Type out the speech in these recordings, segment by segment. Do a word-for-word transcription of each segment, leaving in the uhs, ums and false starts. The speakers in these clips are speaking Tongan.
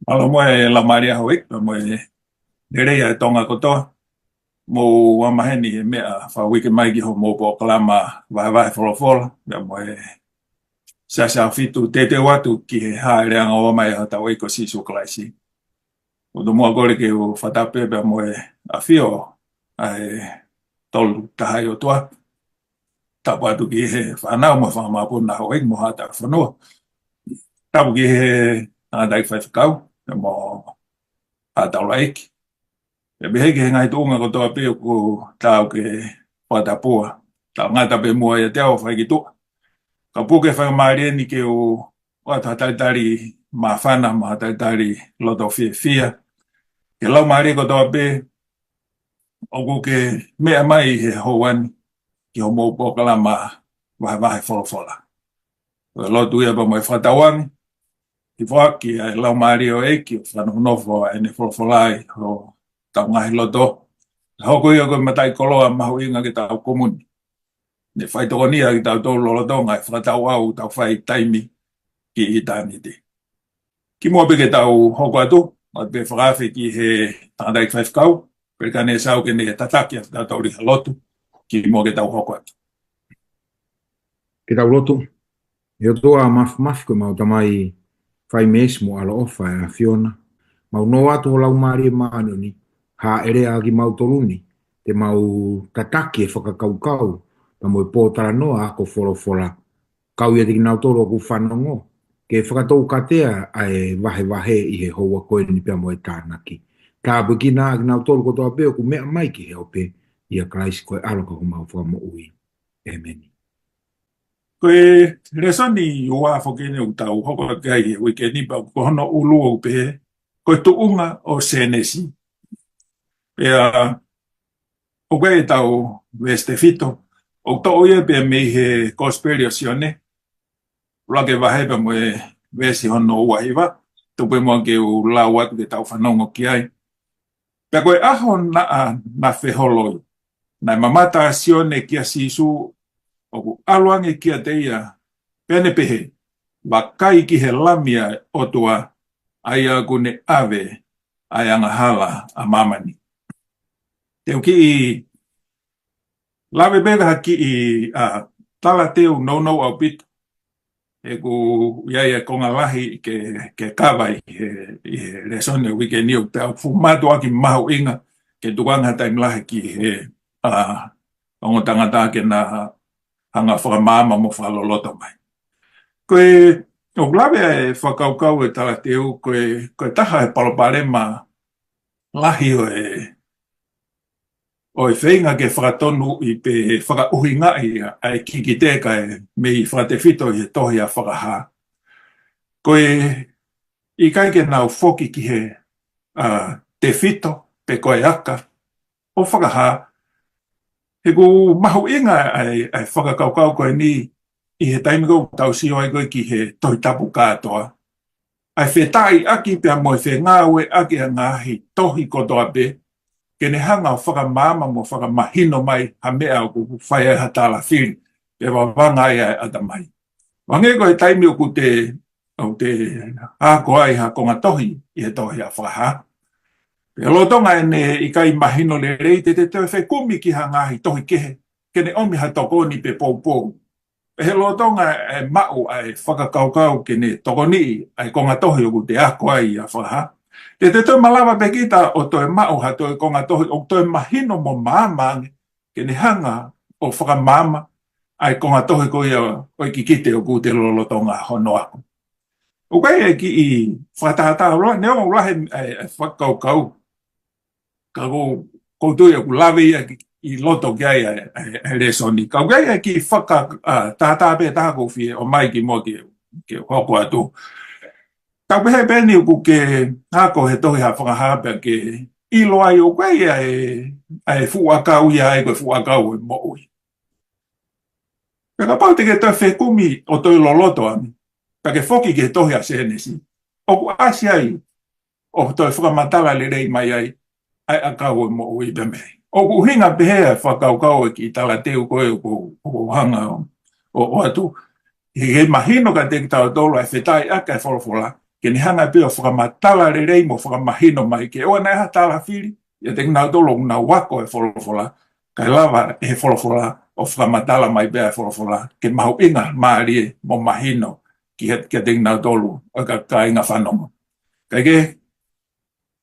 Mālō mo e laumālie ʻa e houʻeiki, pea mo e lelei ʻa e Tonga kotoa. Mou ō mai heni he meʻa fakauike mai ki hoʻomou polokalama vahevahe folofola, pea mo e Siasi ʻAhofitu, teuteu atu ki he hāʻele angaua mai ʻa hotau ʻEiki ko Sīsū Kalaisi. ʻOku ou tomuʻa kole ke u fakatapu pea mo e ʻafio ʻa e Tolu Tahaʻi ʻOtua. Tapu atu ki he fānau mo e fanga māpuna, houʻeiki mo haʻa tauhi fonua. Tapu ki he tangataʻeiki faifekau, pea mo haʻa taulaʻeiki. Pea pehē ki he ngaahi tuʻunga kotoa pē ʻoku tau ke fakatapua. Tau ngata pē muʻa ʻiate au ʻo fai ki tuʻa. Ka ʻoku ou fakamālō eni ke u ʻoatu ha talitali māfana mo ha talitali loto fiefia ki he laumālie kotoa pē ʻoku ke meʻa mai he houa ni ki hoʻomou polokalama vahevahe folofola. Ko e lotu ia pea mo e fakatauange ke foaki ʻa e laumālie ʻo e ʻEiki ʻo fakanofonofo ʻa ʻene folofola ʻi hotau ngaahi loto. Ka hoko ia ko e mataʻikoloa mahuʻinga ki heʻetau komuni. Ne faitokonia kitautolu lolotonga e fakatauʻau ʻoku tau fai taimi ki ʻitāniti. Kimuʻa pē ke tau hoko atu, ʻoatu pē e fakaafe ki he tangataʻeiki faifekau, Pelikane Sau, ke ne tataki ʻa kitautolu ʻi ha lotu kimuʻa ke tau hoko atu. Ke tau lotu. ʻE ʻOtua Māfimafi, ko ʻemau Tamai fai meesi mo ʻaloʻofa, ʻe ʻAfiona, mau nō atu ho Laumālie Māʻoniʻoni, hāʻele ʻa kimautolu ni, te mau tataki e fakakaukau, pea mo e pōtalanoa ʻa e ako folofola, kau ʻiate kinautolu ʻoku fanongo, ke fakatoukatea ʻa e vahevahe ʻi he houa ko eni pea mo e tānaki. Tāpuekina ʻa kinautolu kotoa pē ʻoku meʻa mai ki he ope, ʻia Kalaisi ko e ʻAlo ka ko homau Fakamoʻui. ʻĒmeni. Ko e lēsoni ua foki eni ʻoku tau hoko atu ki ai he uike ni, pea ko hono ʻulu ʻoku pehē, ko e tuʻunga ʻo Sēnesi. Pea ʻoku ʻi ai ʻetau veesi tefito, ʻoku toʻo ia pē mei he Kosipeli ʻo Sione, ʻuluaki vahe pea mo e veesi hono ua hiva, tuku pē muʻa ke u lau atu ke tau fanongo ki ai. Pea ko e ʻaho naʻa na feholoi, naʻe mamata ʻa Sione kia Sīsū ʻoku ʻalu ange kiate ia, pea ne pehē, Vakai ki he Lami ʻa e ʻOtua, ʻa ia ʻoku ne ʻave ʻa e angahala ʻa māmani. Te u kiʻi lave pē ha kiʻi, ʻa, talateu nounou ʻaupito. He ʻoku ʻi ai e konga lahi ke, ke kava ʻi he, ʻi he lēsoni ʻo e uike ni, ʻo pea ʻoku fuʻu mātuʻaki mahuʻinga ke tukuange ha taimi lahi ki he, ʻa, ongo tangata ke na hanga fakamaama mo fakaloloto mai. Ko e, ʻoku lave ʻa e fakakaukau ʻa e talateu, ko e, ko e taha e palopalema lahi ʻo e, ʻo e feinga ke fakatonuʻi pe fakaʻuhingaʻi ʻa e kikite kae mei fakatefito ʻi he tohi ʻa Fakahā. Ko e ʻikai ke nau foki ki he, ʻa, tefito pe ko e aka ʻo Fakahā. He ʻoku mahuʻinga ʻa e, ʻa e fakakaukau ko eni ʻi he taimi ʻoku tau sio ai ko ē ki he Tohi Tapu kātoa. ʻA e fetaiʻaki pea mo e fengāueʻaki ʻa e ngaahi tohi kotoa pē, ke ne hanga ʻo fakamaama mo fakamahino mai ha meʻa ʻoku fai ai ha tālafili, pe vavanga ai ʻa e ʻatamai. Hangē ko e taimi ʻoku te, ʻoku te ako ai ha konga tohi ʻi he tohi ʻa Fakahā. Pea lolotonga ʻene ʻikai mahino lelei, te te toe fekumi ki ha ngaahi tohi kehe, ke ne ʻomi ha tokoni pe poupou. Pea he lolotonga e maʻu ʻa e fakakaukau ke ne tokoniʻi ʻa e konga tohi ʻoku te ako ai ʻa Fakahā, te te toe malava pē kita ʻo toe maʻu ha toe konga tohi ʻoku toe mahino mo maama ange, ke ne hanga ʻo fakamaama ʻa e konga tohi ko ia ʻo e kikite ʻoku te lolotonga hono ako. ʻOku ʻi ai e kiʻi fakatātā, neongo ʻoku lahi e, e fakakaukau, ka ʻoku, ʻoku ou tui ʻoku lave ia ki, ʻi loto ki ai ʻa e, ʻa e, ʻa e lēsoni. Ka ʻoku ʻi ai e kiʻi faka, ʻa, tātā pē taha ʻoku ou fie ʻomai kimuʻa ke, ke hoko atu. Tau pehē pē eni ʻoku ke ako he tohi ʻa Fakahā pea ke ʻilo ai ʻoku ʻi ai e, ʻa e fuʻu ʻakau ia ʻa e, ko e fuʻu ʻakau ʻo e moʻui. Pea kapau te ke toe fekumi ʻo toe loloto ange, pea ke foki ki he tohi ʻa Sēnesi, ʻoku ʻasi ai ʻo toe fakamatala lelei mai ai ʻa e ʻakau ʻo e moʻui pea mei. ʻOku ʻuhinga pehē ʻa e fakakaukau ʻa e kiʻi talateu ko ē ʻoku, ʻoku ou hanga ʻo, ʻo, ʻoatu. He, he mahino kiate kitautolu ʻa e fetaiʻaki ʻa e folofola. ke ne hanga pē ʻo fakamatala lelei mo fakamahino mai ke ʻoua naʻa ʻi ai ha tala fili ʻiate kinautolu ʻoku nau ako e folofola, kae lava ʻe he folofola ʻo fakamatala mai pē ʻa e folofola ke mahuʻinga mālie mo mahino ki he, kiate kinautolu ʻo e kāinga fanongo. Kae kehe,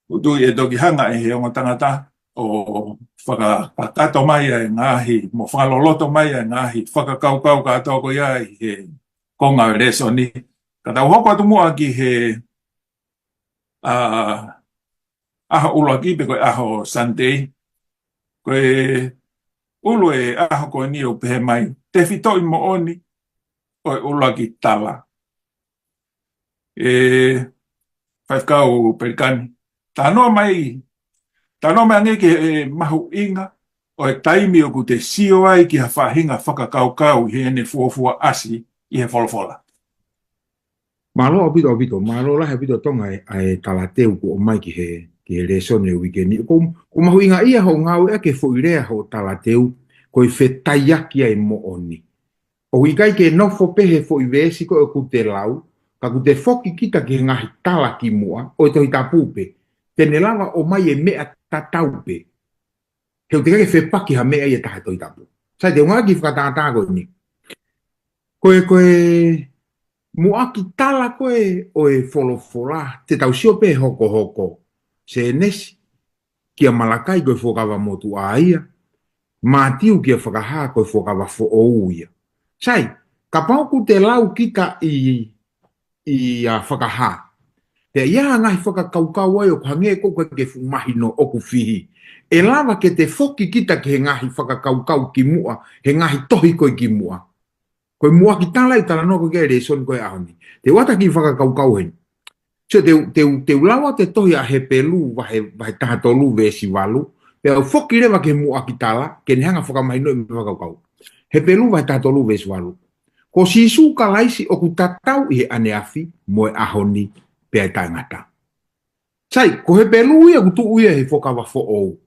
ʻoku ou tui ʻe toki hanga ʻe he ongo tangata ʻo fakakakato mai ʻa e ngaahi, mo fakaloloto mai ʻa e ngaahi fakakaukau kātoa ko ia ʻi he konga lēsoni. Ka tau hoko atu muʻa ki he, ʻa, ʻaho ʻuluaki pe ko e ʻaho Sunday. Ko e ʻulu e ʻaho ko eni ʻoku pehē mai, tefitoʻi moʻoni ʻo e ʻuluaki tala. ʻE Faifekau Pelikani, talanoa mai, talanoa mai angē ki he mahuʻinga ʻo e taimi ʻoku te sio ai ki ha faʻahinga fakakaukau ʻi heʻene fuofua ʻasi ʻi he folofola. Mālō ʻaupito, ʻaupito, mālō lahi ʻaupito Tonga ʻa e, ʻa e talateu kuo ʻomai ki he, ki he lēsoni ʻo e uike ni. ʻOku, ʻoku mahuʻinga ia hoʻo ngāueʻaki e foʻi lea hoʻo talateu, ko e fetaiaki ʻa e moʻoni. ʻOku ʻikai ke nofo pē he foʻi veesi ko ē ʻoku te lau, ka ʻoku te foki kita ki he ngaahi tala kimuʻa ʻo e Tohi Tapu pē, te ne lava ʻo ʻomai e meʻa tatau pē. He ʻoku teʻeki ke fepaki ha meʻa ʻi he taha Tohi Tapu. Sai, te u ngāueʻaki e fakatātā ko eni. Ko e, ko e muʻaki tala ko ē ʻo e folofola, te tau sio pē hokohoko. Sēnesi kia Malakai ko e Fuakava Motuʻa ia. Mātiu kia Fakahā ko e Fuakava Foʻou ia. Sai, kapau ʻoku te lau kita ʻi, ʻi ʻa Fakahā, pea ʻi ai ha ngaahi fakakaukau ai ʻoku hangē ʻoku ʻikai ke fuʻu mahino ʻoku fihi, ʻe lava ke te foki kita ki he ngaahi fakakaukau kimuʻa, he ngaahi tohi ko ē kimuʻa. Ko e muʻaki tala ʻi he talanoa ko ē ki he lēsoni ko ē ʻaho ni. Te u ʻoatu ha kiʻi fakakaukau heni. So, te u, te u, te u lau atu e tohi ʻa Hepelū vahe, vahe taha tolu veesi valu. Pea u foki leva ki he muʻaki tala, ke ne hanga fakamahinoʻi e fakakaukau. Hepelū vahe taha tolu veesi valu. Ko Sīsū Kalaisi ʻoku tatau ʻi he ʻaneafi, mo e ʻaho ni, pea taʻengata. Sai, ko Hepelū ia ʻoku tuʻu ia he Fuakava Foʻou.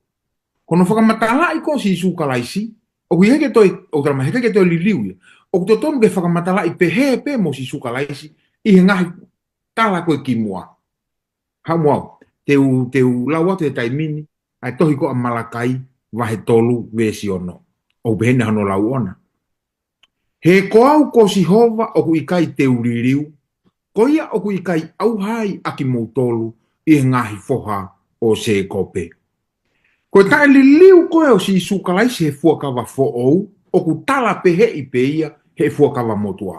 Ko hono fakamatalaʻi ko Sīsū Kalaisi, ʻoku ʻikai ke toe, ʻoku talamai heʻikai ke toe liliu ia. ʻOku totonu ke fakamatalaʻi pehē pē mo Sīsū Kalaisi, ʻi he ngaahi tala ko ē kimuʻa. Haʻu mo au, te u, te u lau atu he taimi ni, ʻa e tohi ko ē ʻa Malakai, vahe tolu, veesi ono. ʻOku pehē ni hono lau ʻona. He ko au ko Sihova ʻoku ʻikai te u liliu, ko ia ʻoku ʻikai ʻauha ai ʻa kimoutolu ʻi he ngaahi foha ʻo Sēkope. Ko e taʻeliliu ko ē ʻo Sīsū Kalaisi he Fuakava Foʻou, ʻoku tala pehē pē ia he Fuakava Motuʻa.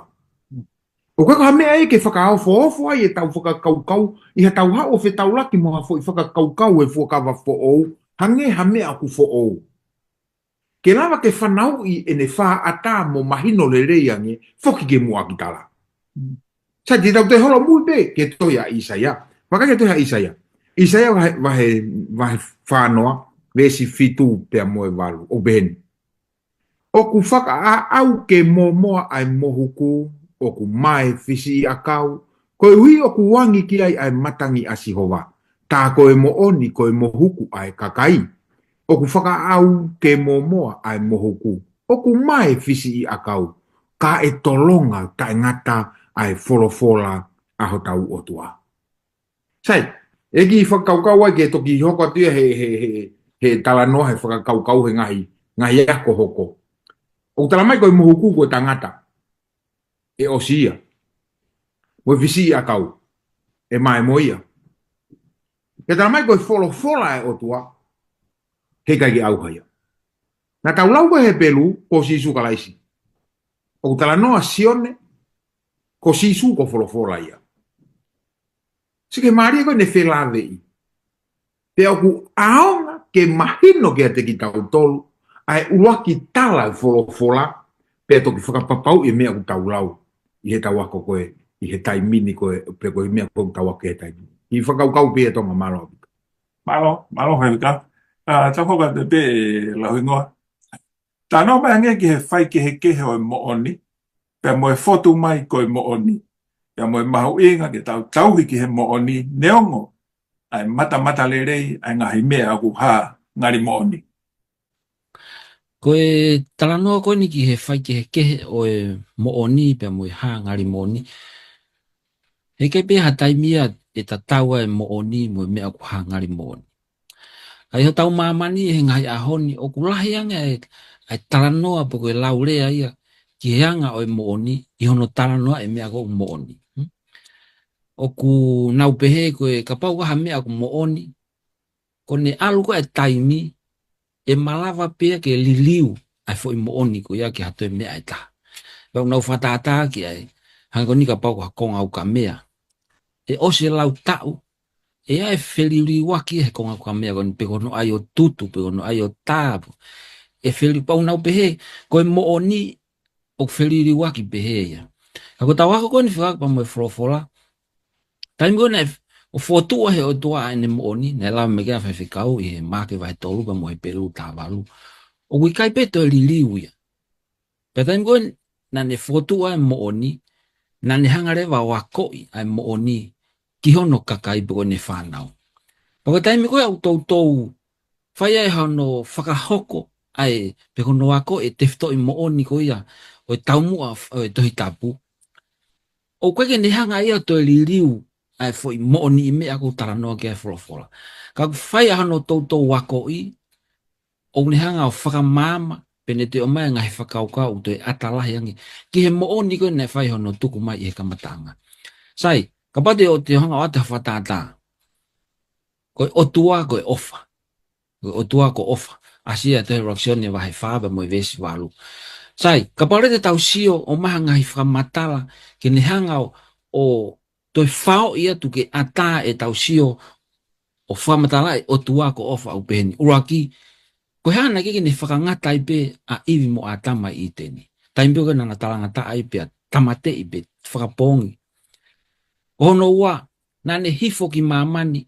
ʻOku ʻikai ko ha meʻa ia ke fakaofoofo ai ʻetau fakakaukau, ʻi haʻatau haʻu ʻo fetaulaki mo ha foʻi fakakaukau he Fuakava Foʻou, hangē ha meʻa ʻoku foʻou. Ke lava ke fanauʻi ʻene faʻata mo mahino lelei ange, foki ki he muʻaki tala. Sai, te tau toe holomui pē ki he tohi ʻa ʻĪsaia. Vakai ki he tohi ʻa ʻĪsaia. ʻĪsaia vahe, vahe, vahe fānoa, veesi fitu pea mo e valu. ʻOku pehē ni. ʻOku fakaʻaʻau ke mōmoa ʻa e mohuku, ʻoku mae fisiʻiʻakau, koeʻuhi ʻoku angi ki ai ʻa e matangi ʻa Sihova. Tā ko e moʻoni ko e mohuku ʻa e kakai. ʻOku fakaʻaʻau ke mōmoa ʻa e mohuku, ʻoku mae fisiʻiʻakau, ka ʻe tolonga taʻengata ʻa e folofola ʻa hotau ʻOtua. Sai, ʻe kiʻi fakakaukau ai ke toki hoko atu ia he, he, he, he talanoa, he fakakaukau, he ngaahi, ngaahi ako hoko. ʻOku talamai ko e mohuku ko e tangata. ʻE ʻosi ia. Mo e fisiʻiʻakau. ʻE mae mo ia. Pea talamai ko e folofola ʻa e ʻOtua. Heʻikai ke ʻauha ia. Naʻa tau lau ko e Hepelū, ko Sīsū Kalaisi. ʻOku talanoa Sione, ko Sīsū ko e folofola ia. Sio ki he mālie ko ē ʻene felāveʻi. Pea ʻoku ʻaonga ke mahino kiate kitautolu, ʻa e ʻuluaki tala ʻo e folofola, pea toki fakapapauʻi e meʻa ʻoku tau lau, ʻi heʻetau ako ko ē, ʻi he taimi ni ko ē, pe ko e meʻa ʻoku tau ako he taimi ni. Kiʻi fakakaukau pē ia Tonga, mālō ʻaupito. Mālō, mālō Helika. ʻA, tau hoko atu pē lau hingoa. Talanoa mai angē ki he faikehekehe ʻo e moʻoni, pea mo e fotu mai ko e moʻoni, pea mo e mahuʻinga ke tau tauhi ki he moʻoni, neongo ʻa e matamatalelei ʻa e ngaahi meʻa ʻoku hā ngali moʻoni. Ko e talanoa ko eni ki he faikehekehe ʻo e moʻoni, pea mo e hā ngali moʻoni. He ʻikai pē ha taimi ia ʻe tatau ai e moʻoni mo e meʻa ʻoku hā ngali moʻoni. ʻA ia ʻi hotau māmani he ngaahi ʻaho ni ʻoku lahi ange ʻa e, ʻa e talanoa pe ko e lau lea ia ki he anga ʻo e moʻoni ʻi hono talanoa e meʻa ʻoku moʻoni. Hmm? ʻOku nau pehē ko e kapau ko ha meʻa ʻoku moʻoni, ko ʻene ʻalu ko ē e taimi, ʻe malava pē ia ke liliu ʻa e foʻi moʻoni ko ia ki ha toe meʻa ʻe taha. Pea ʻoku nau fakatātā ki ai, hangē ko eni kapau ko ha konga ukamea. ʻE ʻosi e lau taʻu, ʻe ʻi ai e feliliuaki he konga ukamea ko eni pe ko hono ʻai ʻo tutu, pe ko hono ʻai ʻo tā, pe ʻe feli-, pea ʻoku nau pehē, ko e moʻoni ʻoku feliliuaki pehē ia. Ka ko ʻetau ako ko eni fekauʻaki pea mo e folofola, taimi ko ē naʻe f-, ʻo fokotuʻu ai ʻe he ʻOtua ʻa ʻene moʻoni, naʻe lave mai ki ai ʻa e faifekau ʻi he Maʻake vahe tolu pea mo e Hepelū taha valu. ʻOku ʻikai pē toe liliu ia. Pea taimi ko ē naʻa ne fokotuʻu ai e moʻoni, naʻa ne hanga leva ʻo akoʻi ʻa e moʻoni ki hono kakai pe ko ʻene fānau. Pea ko e taimi ko ē ʻoku toutou fai ai hono fakahoko ʻa e, pe ko hono ako e tefitoʻi moʻoni ko ia ʻo e taumuʻa ʻo e Tohi Tapu, ʻoku ʻikai ke ne hanga ia ʻo toe liliu ʻa e foʻi moʻoniʻi meʻa ʻoku talanoa ki ai e folofola. Ka ʻoku fai ʻa hono toutou akoʻi, ʻoku ne hanga ʻo fakamaama, pea ne toe ʻomai e ngaahi fakakaukau ʻoku toe ʻata lahi ange ki he moʻoni ko ē naʻe fai hono tuku mai ʻi he kamataʻanga. Sai, kapau te u, te u hanga ʻo ʻoatu ha fakatātā. Ko e ʻOtua ko e ʻofa. Ko e ʻOtua ko e ʻofa. ʻAsi ia ʻi he tohi ʻuluaki Sione vahe fā pea mo e veesi valu. Sai, kapau leva te tau sio ʻo ʻomai ha ngaahi fakamatala ke ne hanga ʻo, ʻo toe faoʻi atu ke ʻatā ʻetau sio ʻo fakamatalaʻi e ʻOtua ko e ʻofa, ʻoku pehē ni. ʻUluaki, ko e hā naʻe ʻikai ke ne fakangata ai pē ʻa ʻIvi mo ʻĀtama ʻi ʻĪteni? Taimi pē ko ē naʻa na talangataʻa ai pea tāmateʻi pe fakapoongi. Ko hono ua, naʻa ne hifo ki māmani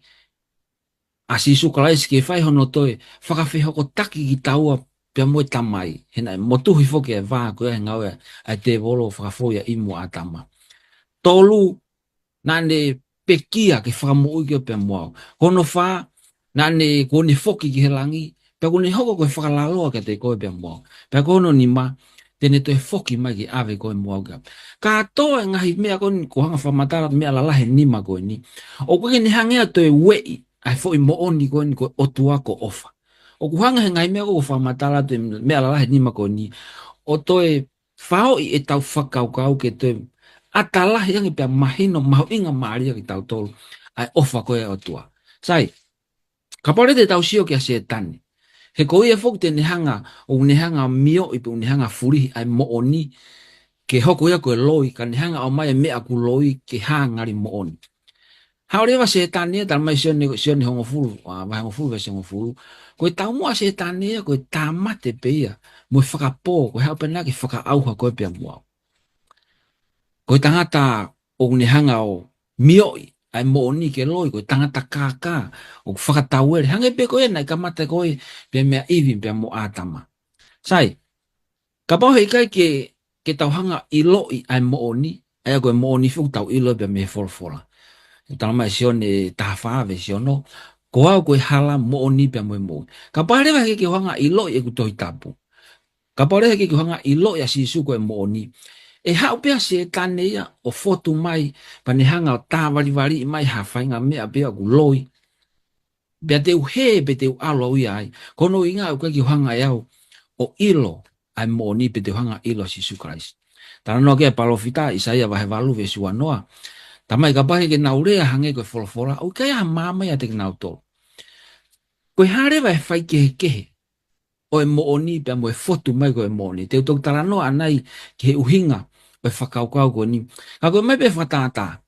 ʻa Sīsū Kalaisi ke fai hono toe fakafehokotaki kitaua pea mo e Tamai, he naʻe motuhi foki e vā ko ia he ngāue ʻa e tēvolo ʻo fakafou ʻia ʻIvi mo ʻĀtama. Tolu, naʻa ne pekia ke fakamoʻui koe pea mo au. Ko hono fā, naʻa ne, kuo ne foki ki he langi, pea kuo ne hoko ko e fakalaloa kiate koe pea mo au. Pea ko hono nima, te ne toe foki mai ke ʻave koe mo au ki ʻapi. Kātoa e ngaahi meʻa ko eni ʻoku hanga ʻo fakamatala, meʻa lalahi ʻe nima ko eni, ʻoku ʻikai ke ne hanga ia ʻo toe ueʻi ʻa e foʻi moʻoni ko eni ko e ʻOtua ko e ʻofa. ʻOku hanga he ngaahi meʻa ko ē ʻoku fakamatala atu e meʻa lalahi ʻe nima ko eni ʻo toe faoʻi ʻetau fakakaukau ke toe ʻata lahi ange pea mahino mahuʻingamālie kiate kitautolu ʻa e ʻofa ko ē ʻa e ʻOtua. Sai, kapau leva te tau sio kia Sētane, he ko ia foki te ne hanga, ʻoku ne hanga ʻo mioʻi pe ʻoku ne hanga ʻo fulihi ʻa e moʻoni ke hoko ia ko e loi, ka ne hanga ʻo ʻomai e meʻa ʻoku loi ke hā ngali moʻoni. Haʻu leva Sētane ia, talamai ʻe Sione, Sione hongofulu, ʻa, vahe hongofulu, veesi hongofulu. Ko e taumuʻa ʻa Sētane ia, ko e tāmate pē ia mo e fakapō, ko e haʻu pē ʻana ke fakaʻauha koe pea mo au. Ko e tangata ʻoku ne hanga ʻo mioʻi ʻa e moʻoni ke loi, ko e tangata kākā, ʻoku fakatauele. Hangē pē ko ia naʻe kamata ko ē pē meia ʻIvi pea mo ʻĀtama. Sai, kapau he ʻikai ke, ke tau hanga ʻo ʻiloʻi ʻa e moʻoni, ʻa ia ko e moʻoni foki ʻoku tau ʻilo pē mei he folofola. Talamai ʻe Sione taha fā veesi ono, ko au ko e hala, moʻoni pea mo e moʻui. Kapau leva he ʻikai ke u hanga ʻo ʻiloʻi ʻeku Tohi Tapu, kapau leva he ʻikai ke u hanga ʻo ʻiloʻi ʻa Sīsū ko e moʻoni, ʻe haʻu pē ʻa Sētane ia ʻo fotu mai, pea ne hanga ʻo tāvalivaliʻi mai ha faʻahinga meʻa pē ia ʻoku loi. Pea te u hē, pea te u ʻalu au ia ai. Ko hono ʻuhinga ʻoku ʻikai ke u hanga ʻe au ʻo ʻilo ʻa e moʻoni pe te u hanga ʻo ʻilo ʻa Sīsū Kalaisi. Talanoa ki ai e palōfita ʻAisea vahe valu veesi uanoa. Talamai kapau he ʻikai ke nau lea hangē ko e folofola, ʻoku ʻikai ha maama ia ʻiate kinautolu. Ko e hā leva e faikehekehe ʻo e moʻoni pea mo e fotu mai ko e moʻoni? Te u toki talanoa ʻanai ki he ʻuhinga ʻo e fakakaukau ko eni. Ka ko e ʻomai pē fakatātā.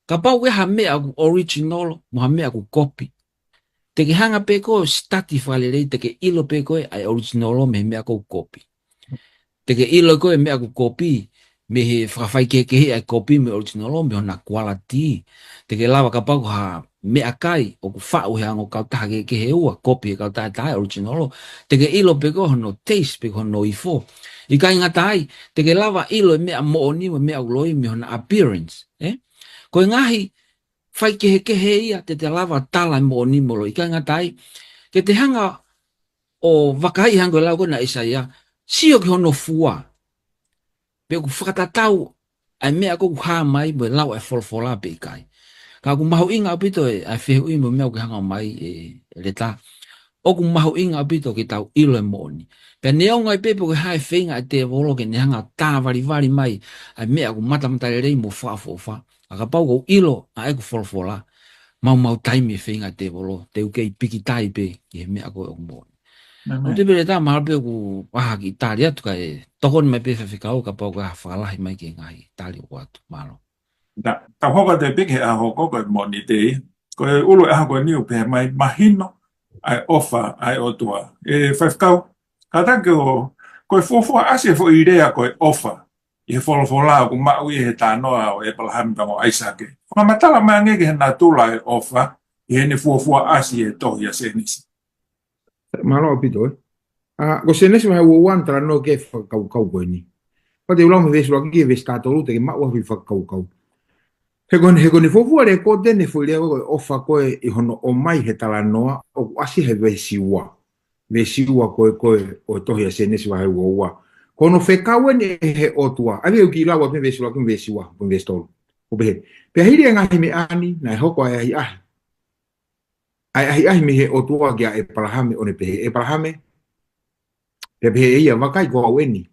Kapau ko ha meʻa ʻoku original mo ha meʻa ʻoku kopi, te ke hanga pē koe ʻo sitati fakalelei, te ke ʻilo pē koe ʻa e original mei he meʻa ʻoku kopi. Te ke ʻilo koe e meʻa ʻoku kopi mei he fakafaikehekehe ʻa e kopi mo e original mei hona quality. Te ke lava kapau ko ha meʻakai ʻoku faʻu he ongo kautaha kehekehe ʻe ua, kopi he kautaha ʻe taha e original, te ke ʻilo pē koe hono taste pe ko hono ifo. ʻIkai ngata ai, te ke lava ʻilo e meʻa moʻoni mo e meʻa ʻoku loi mei hona appearance, ē? Ko e ngaahi faikehekehe ia te te lava tala e moʻoni mo e loi. ʻIkai ngata ai, ke te hanga ʻo vakaiʻi hangē ko e lau ko ena ʻa ʻAisea, sio ki hono fua pe ʻoku fakatatau ʻa e meʻa ʻoku hā mai mo e lau ʻa e folofola pe ʻikai. Ka ʻoku mahuʻinga ʻaupito ʻa e fehuʻi mo e meʻa ʻoku hanga mai ʻe, ʻe Leta. ʻOku mahuʻinga ʻaupito ke tau ʻilo e moʻoni. Pea neongo ai pē pe ko e hā e feinga ʻa e tēvolo ke ne hanga ʻo tāvalivali mai ʻa e meʻa ʻoku matamatalelei mo fakaʻofoʻofa. ʻA kapau ʻoku ou ʻilo ʻa ʻeku folofola, maumau taimi e feinga ʻa e tēvolo, te u kei pikitai pē ki he meʻa ko ē ʻoku moʻoni. ʻOku te pele tā mahalo pē ʻoku ʻaha ki tali atu kae tokoni mai pē Faifekau kapau ʻoku ʻaha fakalahi mai ki he ngaahi tali ʻoku ʻoatu. Mālō. Na, tau hoko atu pē ki he ʻaho ko ē ko e Mōnite. Ko e ʻulu ʻaho ko eni ʻoku pehē mai mahino ʻa e ʻofa ʻa e ʻOtua. ʻE Faifekau, kātaki ʻo, ko e fuofua ʻasi e foʻi lea ko e ʻofa ʻi he folofola ʻoku maʻu ʻi he talanoa ʻo ʻEpalahame pea mo ʻAisake. Fakamatala mai angē ki he natula e ʻofa ʻi heʻene fuofua ʻasi e tohi ʻa Sēnesi. Mālō ʻaupito, ē. ʻA, ko Sēnesi vahe ua ua ʻoku talanoa ki he fakakaukau ko eni. Pea te u lau mei he veesi ʻuluaki ki he veesi tahatolu te ke maʻu ʻa e fakakaukau. He ko eni, he ko eni fuofua lēkooti eni e foʻi lea ko e ʻofa ko ē ʻi hono ʻomai he talanoa ʻoku ʻasi he veesi ua. Veesi ua ko ē ko ē ʻo e tohi ʻa Sēnesi vahe ua ua. Ko hono fekau eni ʻe he ʻOtua. ʻAi ke u kiʻi lau atu mei he veesi ʻuluaki ki he veesi ua, ko e veesi tolu. ʻOku pehē. Pea hili e ngaahi meʻa ni, naʻe hoko ʻa e ʻahiʻahi. ʻA e ʻahiʻahi mei he ʻOtua kia ʻEpalahame ʻo ne pehē, ʻEpalahame, pea pehē ʻe ia, vakai ko au eni.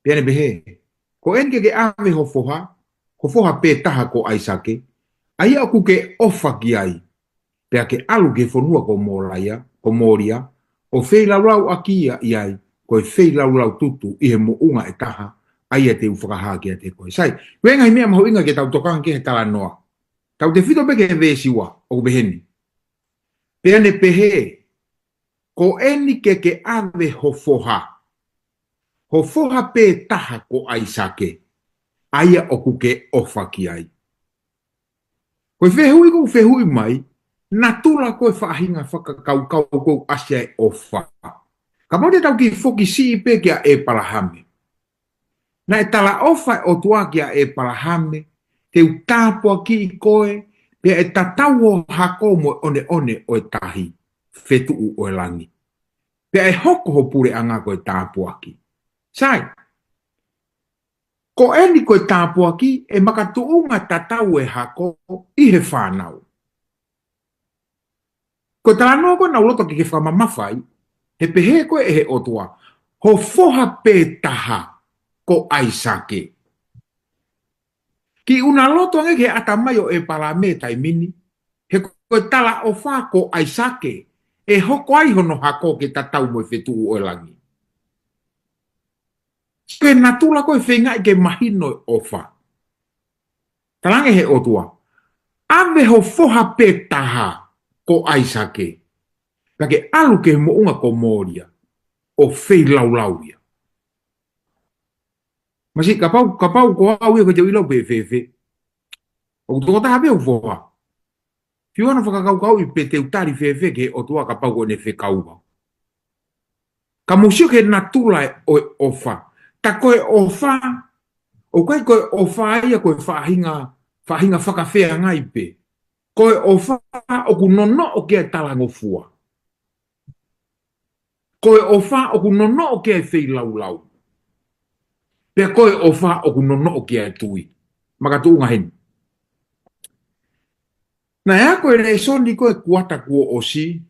Pea ne pehē, ko eni ke ke ʻave ho foha, ho foha pē taha ko ʻAisake, ʻa ia ʻoku ke ʻofa ki ai, pea ke ʻalu ki he fonua ko Mōlaia, ko Mōlia, ʻo feilaulau ʻaki ia ʻi ai, ko e feilaulau tutu ʻi he moʻunga ʻe taha, ʻa ia te u fakahā kiate koe. Sai, ko e ngaahi meʻa mahuʻinga ke tau tokanga ki he talanoa. Tautefito pē ki he veesi ua, ʻoku pehē ni. Pea ne pehē, ko eni ke ke ʻave ho foha. Ho foha pē taha ko ʻAisake, ʻa ia ʻoku ke ʻofa ki ai. Ko e fehuʻi ʻoku fehuʻi mai, natula ko e faʻahinga fakakaukau ʻoku ʻasi ai e ʻofa. Kapau te tau kiʻi foki siʻi pē kia ʻEpalahame. Naʻe talaʻofa e ʻOtua kia ʻEpalahame, te u tāpuakiʻi koe, pea ʻe tatau ho hako mo e ʻoneʻone ʻo e tahi, fetuʻu ʻo e langi. Pea ʻe hoko ho puleʻanga ko e tāpuaki. Sai, ko eni ko e tāpuaki, ʻe makatuʻunga tatau e hako ʻi he fānau. Ko e talanoa ko ē naʻa ku loto ke ke fakamamafa ai, he pehē ko ē ʻe he ʻOtua, ho foha pē taha ko ʻAisake. Kiʻi ʻuna loto ange ki he ʻatamai ʻo ʻEpalahame taimi ni, he ko e talaʻofa ko ʻAisake, ʻe hoko ai hono hako ke tatau mo e fetuʻu ʻo e langi. Ko e natula ko e feingaʻi ke mahino e ʻofa. Talaange he ʻOtua, ʻave ho foha pē taha ko ʻAisake, pea ke ʻalu ki he moʻunga ko Mōlia, ʻo feilaulau ia. Masiʻi kapau, kapau ko au ia ko te u ʻilo pē fēfē. ʻOku tokotaha pē ʻeku foha. Fiu ʻa hono fakakaukauʻi pe te u tali fēfē ki he ʻOtua kapau ko ʻene fekau au. Ka mou sio ki he natula ʻo e ʻofa. Ta ko e ʻofa, ʻoku ʻikai ko e ʻofa ia ko e faʻahinga, faʻahinga fakafeangai pē. Ko e ʻofa ʻoku nonoʻo ki ai e talangofua. Ko e ʻofa ʻoku nonoʻo ki ai e feilaulau. Pea ko e ʻofa ʻoku nonoʻo ki ai e tui. Makatuʻunga heni. Naʻe ako e lēsoni ko e kuata kuo ʻosi,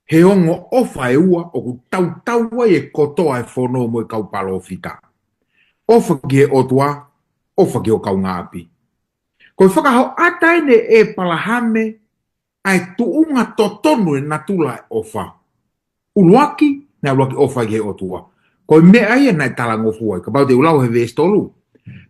he ongo ʻofa ʻe ua ʻoku tautau ai e kotoa e fono mo e kau palōfita. ʻOfa ki he ʻOtua, ʻofa ki ho kaungāʻapi. Ko e fakahoʻata eni ʻe ʻEpalahame ʻa e tuʻunga totonu e natula e ʻofa. ʻUluaki, naʻe ʻuluaki ʻofa ki he ʻOtua. Ko e meʻa ia naʻe talangofua ai, kapau te u lau he veesi tolu.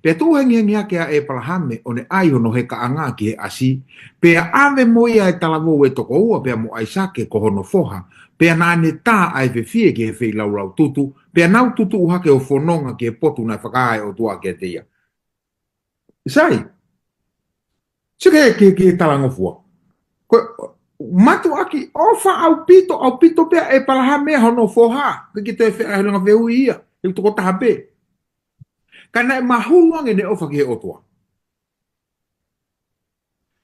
Pea tuʻu hengihengi hake ʻa ʻEpalahame ʻo ne ʻai hono hekaʻanga ki he ʻasi, pea ʻave mo ia e talavou ʻe toko ua pea mo ʻAisake ko hono foha, pea naʻa ne tā ʻa e fefie ki he feilaulau tutu, pea nau tutuʻu hake ʻo fononga ki he potu naʻe fakahā ʻe he ʻOtua kiate ia. Sai. Sio ki he, ki he, ki he talangofua. Ko e mātuʻaki ʻofa ʻaupito, ʻaupito pē ʻa ʻEpalahame ia hono foha. Ke ke toe feʻahelenga fehuʻi ia. He tokotaha pē. Ka naʻe mahulu ange ʻene ʻofa ki he ʻOtua.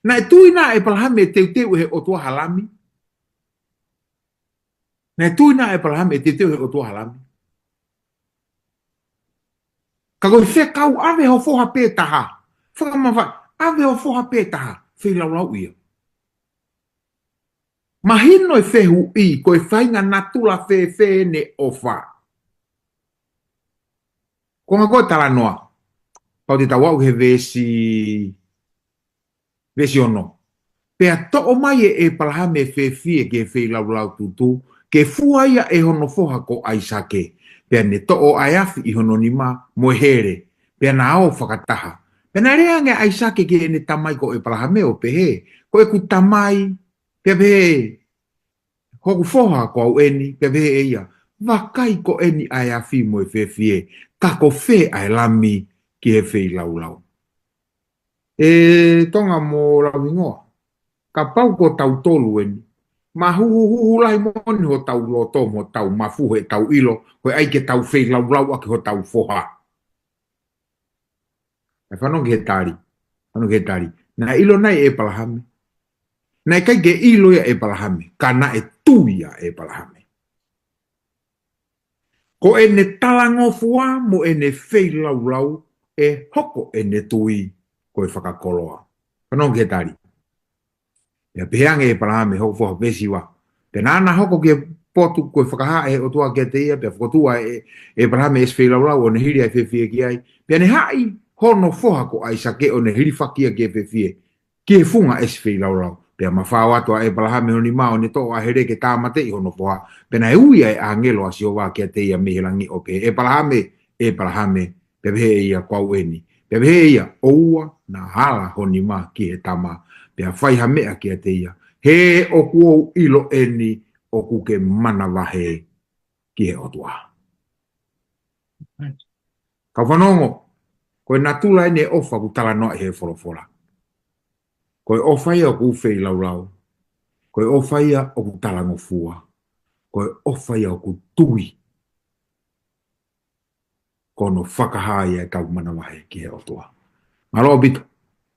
Naʻe tui nai ʻa ʻEpalahame ʻe teuteu ʻe he ʻOtua ha lami? Naʻe tui nai ʻa ʻEpalahame ʻe teuteu ʻe he ʻOtua ha lami? Ka ko e fekau ʻave ho foha pē taha. Fakamamafaʻi, ʻave ho foha pē taha. Feilaulau ia. Mahino e fehuʻi, ko e faʻahinga natula fēfē ʻene ʻofa. Ko e ngaahi talanoa. Pau te tau aʻu he veesi, veesi ono. Pea toʻo mai ʻe ʻEpalahame e fefie ki he feilaulau tutu, ke fua ia ʻe hono foha ko ʻAisake. Pea ne toʻo ʻa e afi ʻi hono nima, mo e hele. Pea na ō fakataha. Pea naʻe lea ange ʻa ʻAisake ki heʻene tamai ko ʻEpalahame ʻo pehē, ko ʻeku tamai, pea pehē, hoku foha ko au eni, pea pehē ʻe ia, vakai ko eni ʻa e afi mo e fefie, ka ko fē ʻa e lami ki he feilaulau. ʻE Tonga mo Lauhingoa, kapau ko tautolu eni, mahuhuhuhu lahi moʻoni hotau loto mo hotau mafu heʻetau ʻilo, ko e ʻai ke tau feilaulau ʻaki hotau foha. ʻE fanongo ki he tali. Fanongo ki he tali. Naʻe ʻilo nai ʻe ʻEpalahame? Naʻe ʻikai ke ʻilo ia ʻe ʻEpalahame. Ka naʻe tui ʻa ʻEpalahame. Ko ʻene talangofua mo ʻene feilaulau ʻe hoko ʻene tui ko e fakakoloa. Fanongo ki he tali. Pea pehē ange ʻe ʻEpalahame, hoko foha, veesi ua. Pea naʻa na hoko ki he potu ko e fakahā ʻe he ʻOtua kiate ia, pea fokotuʻu ʻe, ʻe ʻEpalahame ʻa e ʻesi feilaulau ʻo ne hili ʻa e fefie ki ai. Pea ne haʻi hono foha ko ʻAisake ʻo ne hilifaki ia ki he fefie, ki he funga ʻesi feilaulau. Pea mafao atu ʻa ʻEpalahame hono nima ʻo ne toʻo ʻa e hele ke tāmateʻi hono foha. Pea naʻe ui ʻa e ʻāngelo ʻa Sihova kiate ia mei he langi ʻo pehē, ʻEpalahame, ʻEpalahame. Pea pehē ʻe ia, ko au eni. Pea pehē ʻe ia, ʻoua naʻa ala ho nima ki he tama, pea fai ha meʻa kiate ia. He ʻoku ou ʻilo eni ʻoku ke manavahē ki he ʻOtua. Kau fanongo, ko e natula eni e ʻofa ʻoku talanoa ʻi he folofola. Ko e ʻofa ia ʻoku feilaulau. Ko e ʻofa ia ʻoku talangofua. Ko e ʻofa ia ʻoku tui. Ko hono fakahā ia ʻetau manavahē ki he ʻOtua. Mālō ʻaupito,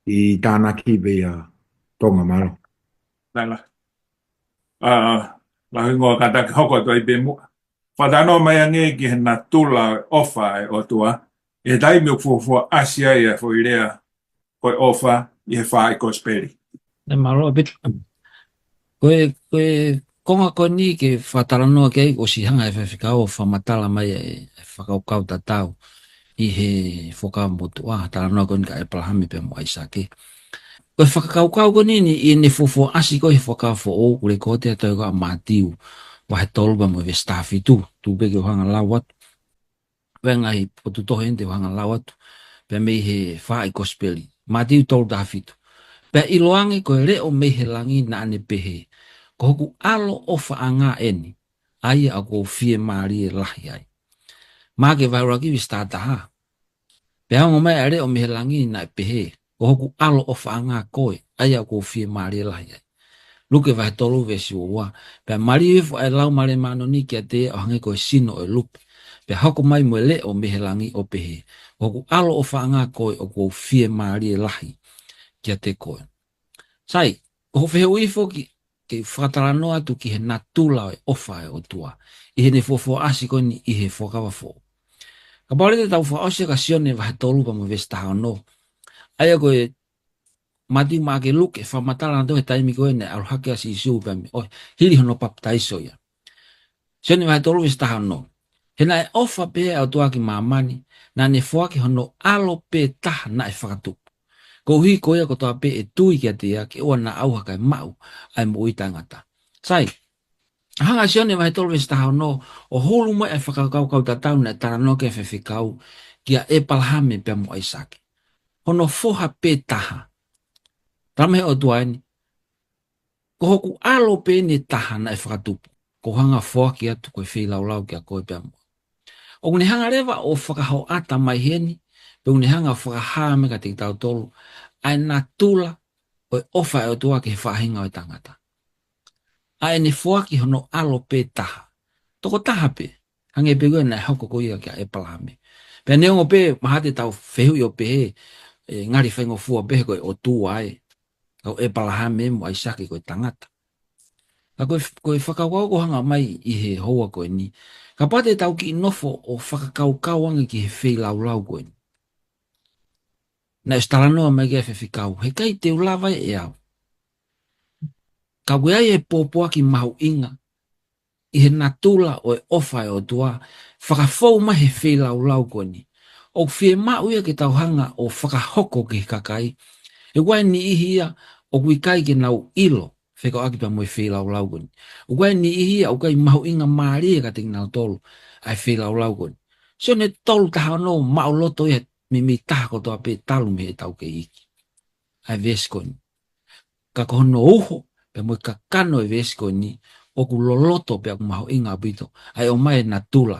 ʻi tānaki pē ia Tonga, mālō. Laila. ʻA, Lauhingoa, kātaki hoko atu ai pē muʻa. Fakatalanoa mai ange ki he natula ʻofa ʻa e ʻOtua. ʻI he taimi ʻoku fuofua ʻasi ai ʻa e foʻi lea ko e ʻofa ʻi he faaʻi kosipeli. ʻE mālō ʻaupito. Ko e, ko e konga ko eni ke fakatalanoa ki ai, ʻosi hanga ʻe he faifekau ʻo fakamatala mai e, e fakakaukau tatau ʻi he Fuakava Motuʻa, talanoa ko eni kia ʻEpalahame pea mo ʻAisake. Ko e fakakaukau ko eni ʻi heʻene fuofua ʻasi ko ē he Fuakava Foʻou, ʻoku lekooti ʻi he tohi ko ia ʻa Mātiu, vahe tolu pea mo e veesi taha fitu, tuku pē ke u hanga ʻo lau atu. Pea ngaahi potu tohi eni te u hanga ʻo lau atu. Pea mei he faaʻi kosipeli. Mātiu tolu taha fitu. Pea ʻiloange ko e leʻo mei he langi naʻa ne pehē, ko hoku ʻAlo ʻofaʻanga eni, ʻa ia ʻoku ou fiemālie lahi ai. Maʻake vahe ʻuluaki veesi taha taha. Pea ongo mai ʻa e leʻo mei he langi naʻe pehē, ko hoku ʻAlo ʻofaʻanga koe, ʻa ia ʻoku ou fiemālie lahi ai. Luke vahe tolu veesi ua ua. Pea maliu hifo ʻa e Laumālie Māʻoniʻoni kiate ia ʻo hangē ko e sino ʻo e lupe. Pea hoko mai mo e leʻo mei he langi ʻo pehē, ko hoku ʻAlo ʻofaʻanga koe ʻoku ou fiemālie lahi kiate koe. Sai, ko hoʻo fehuʻi foki, ke fakatalanoa atu ki he natula ʻo e ʻofa ʻa e ʻOtua. ʻI heʻene fuofua ʻasi ko eni ʻi he Fuakava Foʻou. Kapau leva te tau fakaʻosi ʻa Sione vahe tolu pea mo e veesi taha ono. ʻA ia ko e Mātiu, Maʻake, Luke, fakamatala nautolu he taimi ko ē naʻe ʻalu hake ai ʻa Sīsū pea mei ʻo hili hono papitaiso ia. Sione vahe tolu veesi taha ono. He naʻe ʻofa pehē ʻa e ʻOtua ki māmani, naʻa ne foaki hono ʻAlo pē taha naʻe fakatupu. Koeʻuhi ko ia kotoa pē ʻe tui kiate ia ke ʻoua naʻa ʻauha kae maʻu ʻa e moʻui taʻengata. Sai, hanga ʻe Sione vahe tolu veesi taha ono, ʻo hulu mai ʻa e fakakaukau tatau naʻe talanoa ki ai e faifekau, kia ʻEpalahame pea mo ʻAisake. Hono foha pē taha. Tala mai he ʻOtua eni, ko hoku ʻAlo pē eni taha naʻe fakatupu, ʻoku ou hanga ʻo foaki atu ko e feilaulau kia koe pea mo au. ʻOku ne hanga leva ʻo fakahoʻata mai heni, pea ʻoku ne hanga ʻo fakahā mai kiate kitautolu, ʻa e natula ʻo e ʻofa ʻa e ʻOtua ki he faʻahinga ʻo e tangata. ʻA ʻene foaki hono ʻAlo pē taha. Tokotaha pē. Hangē pē ko ia naʻe hoko ko ia kia ʻEpalahame. Pea neongo pē mahalo te tau fehuʻi ʻo pehē, ʻe ngali faingofua pē he ko e ʻOtua ē, kau ʻEpalahame mo ʻAisake ko e tangata. Ka ko e, ko e fakakaukau ʻoku hanga mai ʻi he houa ko eni. Kapau te tau kiʻi nofo ʻo fakakaukau ange ki he feilaulau ko eni. Naʻe ʻosi talanoa mai ki ai e faifekau. Heʻikai te u lava ʻe au. Ka ʻoku ʻi ai e pōpoaki mahuʻinga ʻi he natula ʻo e ʻofa ʻa e ʻOtua, fakafou mai he feilaulau ko eni. ʻOku fiemaʻu ia ke tau hanga ʻo fakahoko ki he kakai. He ʻoku ʻi ai e niʻihi ia ʻoku ʻikai ke nau ʻilo, fekauʻaki pea mo e feilaulau ko eni. ʻOku ʻi ai e niʻihi ia ʻoku ʻikai mahuʻingamālie kiate kinautolu ʻa e feilaulau ko eni. Sione tolu taha ono, maʻuloto ia mei, mei he taha kotoa pē talu mei heʻetau kei iiki. ʻA e veesi ko eni. Ka ko hono uho, pea mo e kakano ʻo e veesi ko eni, ʻoku loloto pea ʻoku mahuʻinga ʻaupito. ʻA e ʻomai e natula,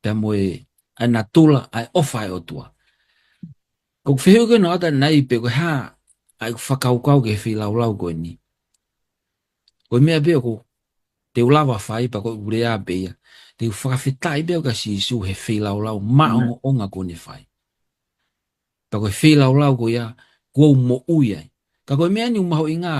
pea mo e, ʻa e natula, ʻa e ʻofa ʻa e ʻOtua. Ko ʻeku fehuʻi ko ē naʻa ta nai pe ko e hā, ʻa ʻeku fakakaukau ki he feilaulau ko eni. Ko e meʻa pē ʻoku te u lava fai pea ko ʻeku lea pē ia. Te u fakafetaʻi pē au kia Sīsū he feilaulau maʻongoʻonga kuo ne fai. Pea ko e feilaulau ko ia, kuo u moʻui ai. Ka ko e meʻa eni ʻoku mahuʻinga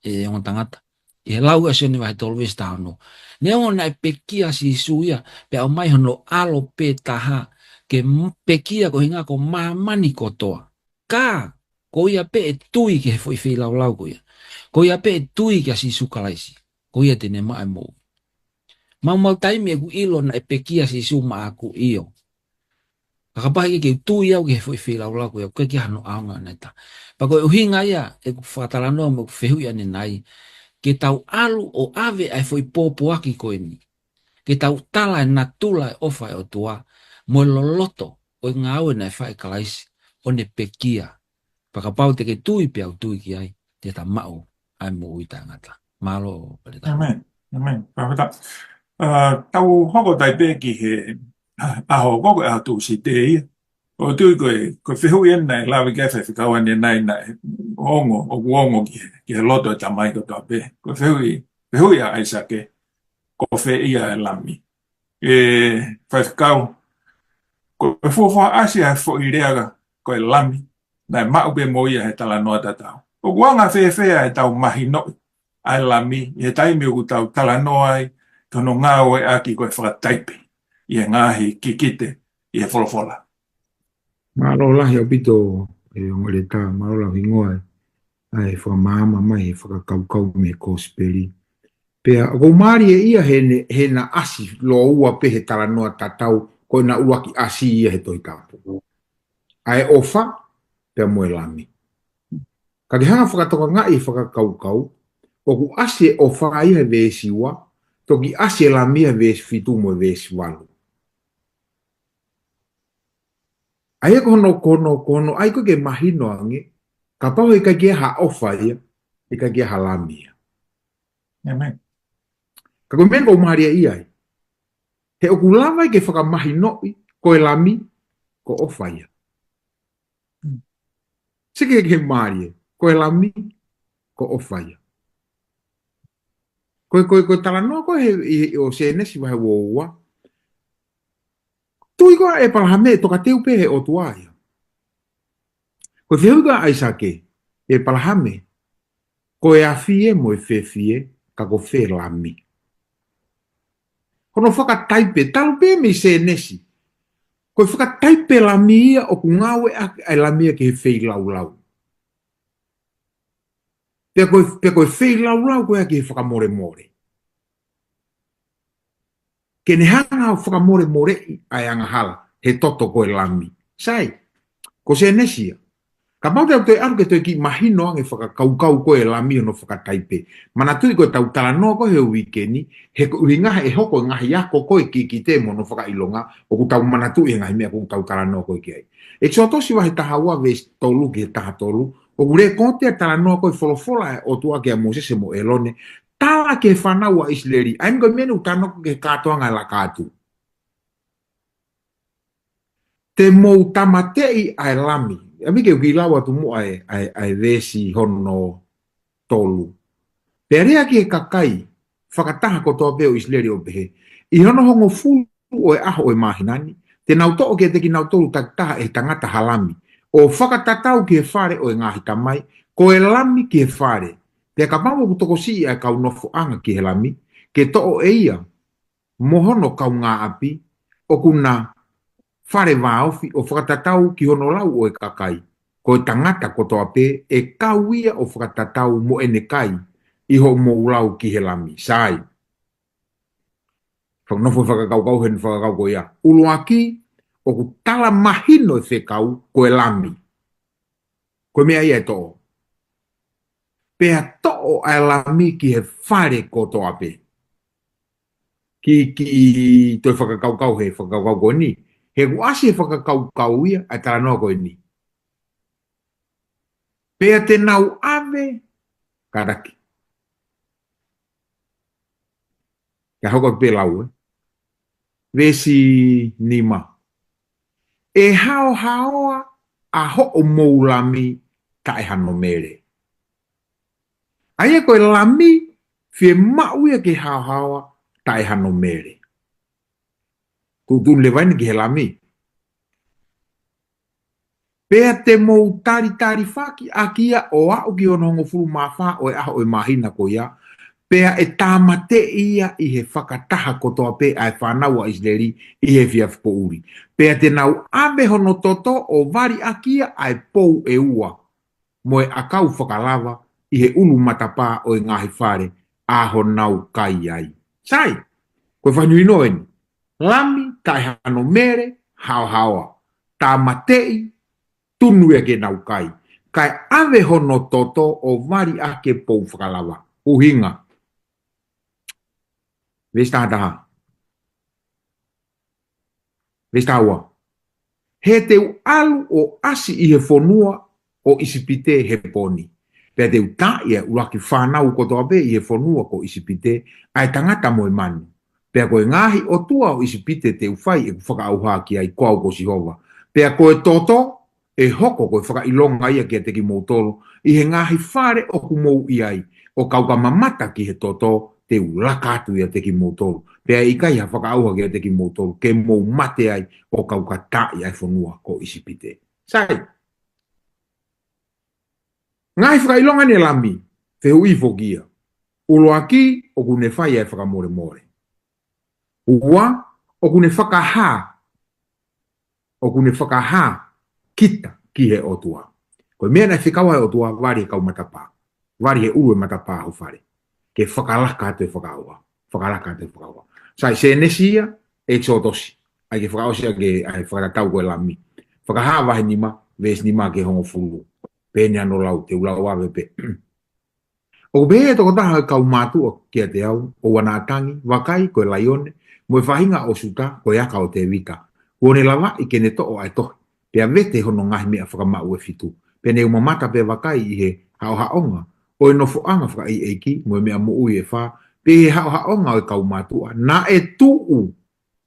ʻe ongo tangata. ʻI he lau ʻa Sione vahe tolu veesi taha ono. Neongo naʻe pekia ʻa Sīsū ia, pea ʻomai hono ʻAlo pē taha, ke m-, pekia koeʻuhinga ko māmani kotoa. Ka, ko ia pē ʻe tui ki he foʻi feilaulau ko ia. Ko ia pē ʻe tui kia Sīsū Kalaisi. Ko ia te ne maʻu e moʻui. Maumau taimi ʻeku ʻilo naʻe pekia ʻa Sīsū maʻaku, ʻio. Ka kapau heʻikai ke u tui au ki he foʻi feilaulau ko ia, ʻoku ʻikai ke ʻi ai hano ʻaonga ʻe taha. Pea ko e ʻuhinga ia ʻeku fakatalanoa mo ʻeku fehuʻi ʻanenai. Ke tau ʻalu ʻo ʻave ʻa e foʻi pōpoaki ko eni. Ke tau tala e natula e ʻofa ʻa e ʻOtua, mo e loloto ʻo e ngāue naʻe fai ʻe Kalaisi, ʻo ne pekia. Pea kapau te ke tui pea u tui ki ai, te ta maʻu ʻa e moʻui taʻengata. Mālō, Palesitano. ʻĒmeni. ʻĒmeni. Fakafetaʻi. ʻA, tau hoko atu pē ki he ʻaho ko ē, ko e ʻaho Tūsite ia. ʻOku ou tui ko e, ko e fehuʻi eni naʻe lave ki ai e faifekau ʻanenai naʻe ongo, ʻoku ongo ki he, ki he loto ʻo e tamai kotoa pē. Ko e fehuʻi, fehuʻi ʻa ʻAisake, ko fē ia e lami. ʻE faifekau, ko e fuofua ʻasi ʻa e foʻi lea ko e lami, naʻe maʻu pē mo ia he talanoa tatau. ʻOku anga fēfē ʻetau mahinoʻi ʻa e lami, ʻi he taimi ʻoku tau talanoa ai, ki hono ngāueʻaki ko e fakataipe ʻi he ngaahi kikite ʻi he folofola. Mālō lahi ʻaupito, ʻe ongo Leta, mālō lau hingoa ē, ʻa e fakamaama mai he fakakaukau mei he kosipeli. Pea, ʻoku ou mālieʻia heʻene, heʻena ʻasi lōua pē he talanoa tatau, ko ʻena ʻuluaki ʻasi ia he Tohi Tapu. ʻA e ʻofa, pea mo e lami. Ka ke hanga fakatokangaʻi e fakakaukau, ʻoku ʻasi e ʻofa ia he veesi ua, toki ʻasi e lami ia he veesi fitu mo e veesi valu. ʻA ia ko hono, ko hono, ko hono ʻai ko ē ke mahino ange, kapau heʻikai ke ʻi ai ha ʻofa ia, heʻikai ke ʻi ai ha lami ia. ʻĒmeni. Ka ko e meʻa ʻoku ou mālieʻia ai. He ʻoku lava ai ke fakamahinoʻi, ko e lami, ko ʻofa ia. Mm. Sike ke mālie, ko e lami, ko ʻofa ia. Ko e, ko e, ko e talanoa ko ē he, ʻi, ʻi ʻo Sēnesi vahe ua ua. Tui ko ē ʻa ʻEpalahame ʻe tokateu pē he ʻOtua ia. Ko e fehuʻi ko ē ʻa ʻAisake, ʻEpalahame, ko e afi ē mo e fefie, ka ko fē lami. Hono fakataipe, talu pē mei Sēnesi. Ko e fakataipe lami ia ʻoku ngāueʻaki ʻa e lami ia ki he feilaulau. Pea ko e, pea ko e feilaulau ko ia ki he fakamolemole. Ke ne hanga ʻo fakamolemoleʻi ʻa e angahala, he toto ko e lami. Sai, ko Sēnesi ia. Kapau te u toe ʻalu ke toe kiʻi mahino ange fakakaukau ko ē lami hono fakataipe. Manatuʻi ko ʻetau talanoa ko ē he uike ni, he ko e ʻuhinga he ʻe hoko e ngaahi ako ko ē kikite mo hono fakaʻilonga, ʻoku tau manatuʻi he ngaahi meʻa ʻoku tau talanoa ko ē ki ai. ʻEkisoto vahe taha ua veesi tolu ki he taha tolu, ʻoku lēkooti ʻa e talanoa ko ē folofola ʻa e ʻOtua kia Mōsese mo ʻĒlone, tala ki he fānau ʻa ʻIsileli, ʻa eni ko e meʻa ʻoku tau ʻilo ko ē ki he kātoanga ʻa e laka atu. Te mou tāmateʻi ʻa e lami. ʻAmi ke u kiʻi lau atu muʻa ʻa e, ʻa e, ʻa e veesi hono tolu. Pea lea ki he kakai fakataha kotoa pē ʻo ʻIsileli ʻo pehē, ʻI hono hongofulu ʻo e ʻaho ʻo e māhina ni, te nau toʻo kiate kinautolu takitaha ʻe he tangata ha lami, ʻo fakatatau ki he fale ʻo e ngaahi tamai, ko e lami ki he fale, Pea kapau ʻoku tokosiʻi ʻa e kau nofoʻanga ki he Lami, ke toʻo ʻe ia mo hono kaungāʻapi ʻoku na fale vāofi ʻo fakatatau ki hono lau ʻo e kakai, ko e tangata kotoa pē ʻe kau ia ʻo fakatatau mo ʻene kai ʻi hoʻomou lau ki he Lami. Sai. Fakanofo e fakakaukau he fakakaukau ko ia. ʻUluaki, ʻoku tala mahino e fekau ko e Lami. Ko e meʻa ia ʻe toʻo. Pea toʻo ʻa e Lami ki he fale kotoa pē. Ki, ki toe fakakaukau he fakakaukau ko eni. He kuo ʻasi he fakakaukau ia ʻa e talanoa ko eni. Pea te nau ʻave, kātaki. Ka hoko pē lau, ē. Veesi nima. ʻE haohaoa ʻa hoʻomou Lami taʻe hano mele. ʻA ia ko e Lami, fiemaʻu ia ke haohaoa taʻe hano mele. Tuʻutuʻuni leva eni ki he Lami. Pea te mou talitali faki ʻaki ia ʻo aʻu ki hono hongofulu mā fā ʻo e ʻaho ʻo e māhina ko ia, pea ʻe tāmateʻi ia ʻi he fakataha kotoa pē ʻa e fānau ʻa ʻIsileli ʻi he efiafi poʻuli. Pea te nau ʻave hono toto ʻo vali ʻaki ia ʻa e pou ʻe ua, mo e ʻakau fakalava ʻi he ʻulu matapā ʻo e ngaahi fale ʻa honau kai ai. Sai, ko e fakahinohino eni. Lami taʻe hano mele, haohaoa. Tāmateʻi, tunu ia ke nau kai. Kae ʻave hono toto ʻo vali ʻaki e pou fakalava. ʻUhinga. Veesi taha taha. Veesi taha ua. He te u ʻalu ʻo ʻasi ʻi he fonua ʻo ʻIsipite he pō ni. Pea te u taaʻi ʻa e ʻuluaki fānau kotoa pē ʻi he fonua ko ʻIsipite, ʻa e tangata mo e manu. Pea ko e ngaahi ʻotua ʻo ʻIsipite te u fai ʻeku fakaʻauha ki ai, ko au ko Sihova. Pea ko e toto, ʻe hoko ko e fakaʻilonga ia kiate kimoutolu, ʻi he ngaahi fale ʻoku mou ʻi ai, ʻo kau ka mamata ki he toto, te u laka atu ʻiate kimoutolu. Pea ʻe ʻikai ha fakaʻauha kiate kimoutolu, ke mou mate ai, ʻo kau ka taaʻi ʻa e fonua ko ʻIsipite. Sai. Ngaahi fakaʻilonga eni ʻa e Lami, fehuʻi foki ia. ʻUluaki, ʻoku ne fai ʻa e fakamolemole. Ua, ʻoku ne fakahā, ʻoku ne fakahā kita ki he ʻOtua. Ko e meʻa naʻe fekau ai e ʻOtua, vali he kau matapā. Vali he ʻulu e matapā ho fale. Ke fakalaka atu e fakaʻauha. Fakalaka atu e fakaʻauha. Sai, Sēnesi ia, ʻEkisotosi. ʻAi ke fakaʻosi ʻaki ʻa e fakatatau ko e Lami. Fakahā vahe nima, veesi nima ki he hongofulu. Pehē ni hono lau, te u lau ʻave pē. ʻOku pehē ʻe he tokotaha ʻo e kau mātuʻa kiate au, ʻoua naʻa tangi, vakai, ko e laione, mo e faʻahinga ʻo Siuta, ko e aka ʻo Tēvita. Kuo ne lavaʻi ke ne toʻo ʻa e tohi, pea vete hono ngaahi meʻa fakamaʻu ʻe fitu. Pea ne u mamata pea vakai, ʻi he haʻohaʻonga ʻo e nofoʻanga fakaʻeiʻeiki, mo e meʻa moʻui ʻe fā, pea ʻi he haʻohaʻonga ʻo e kau mātuʻa, naʻe tuʻu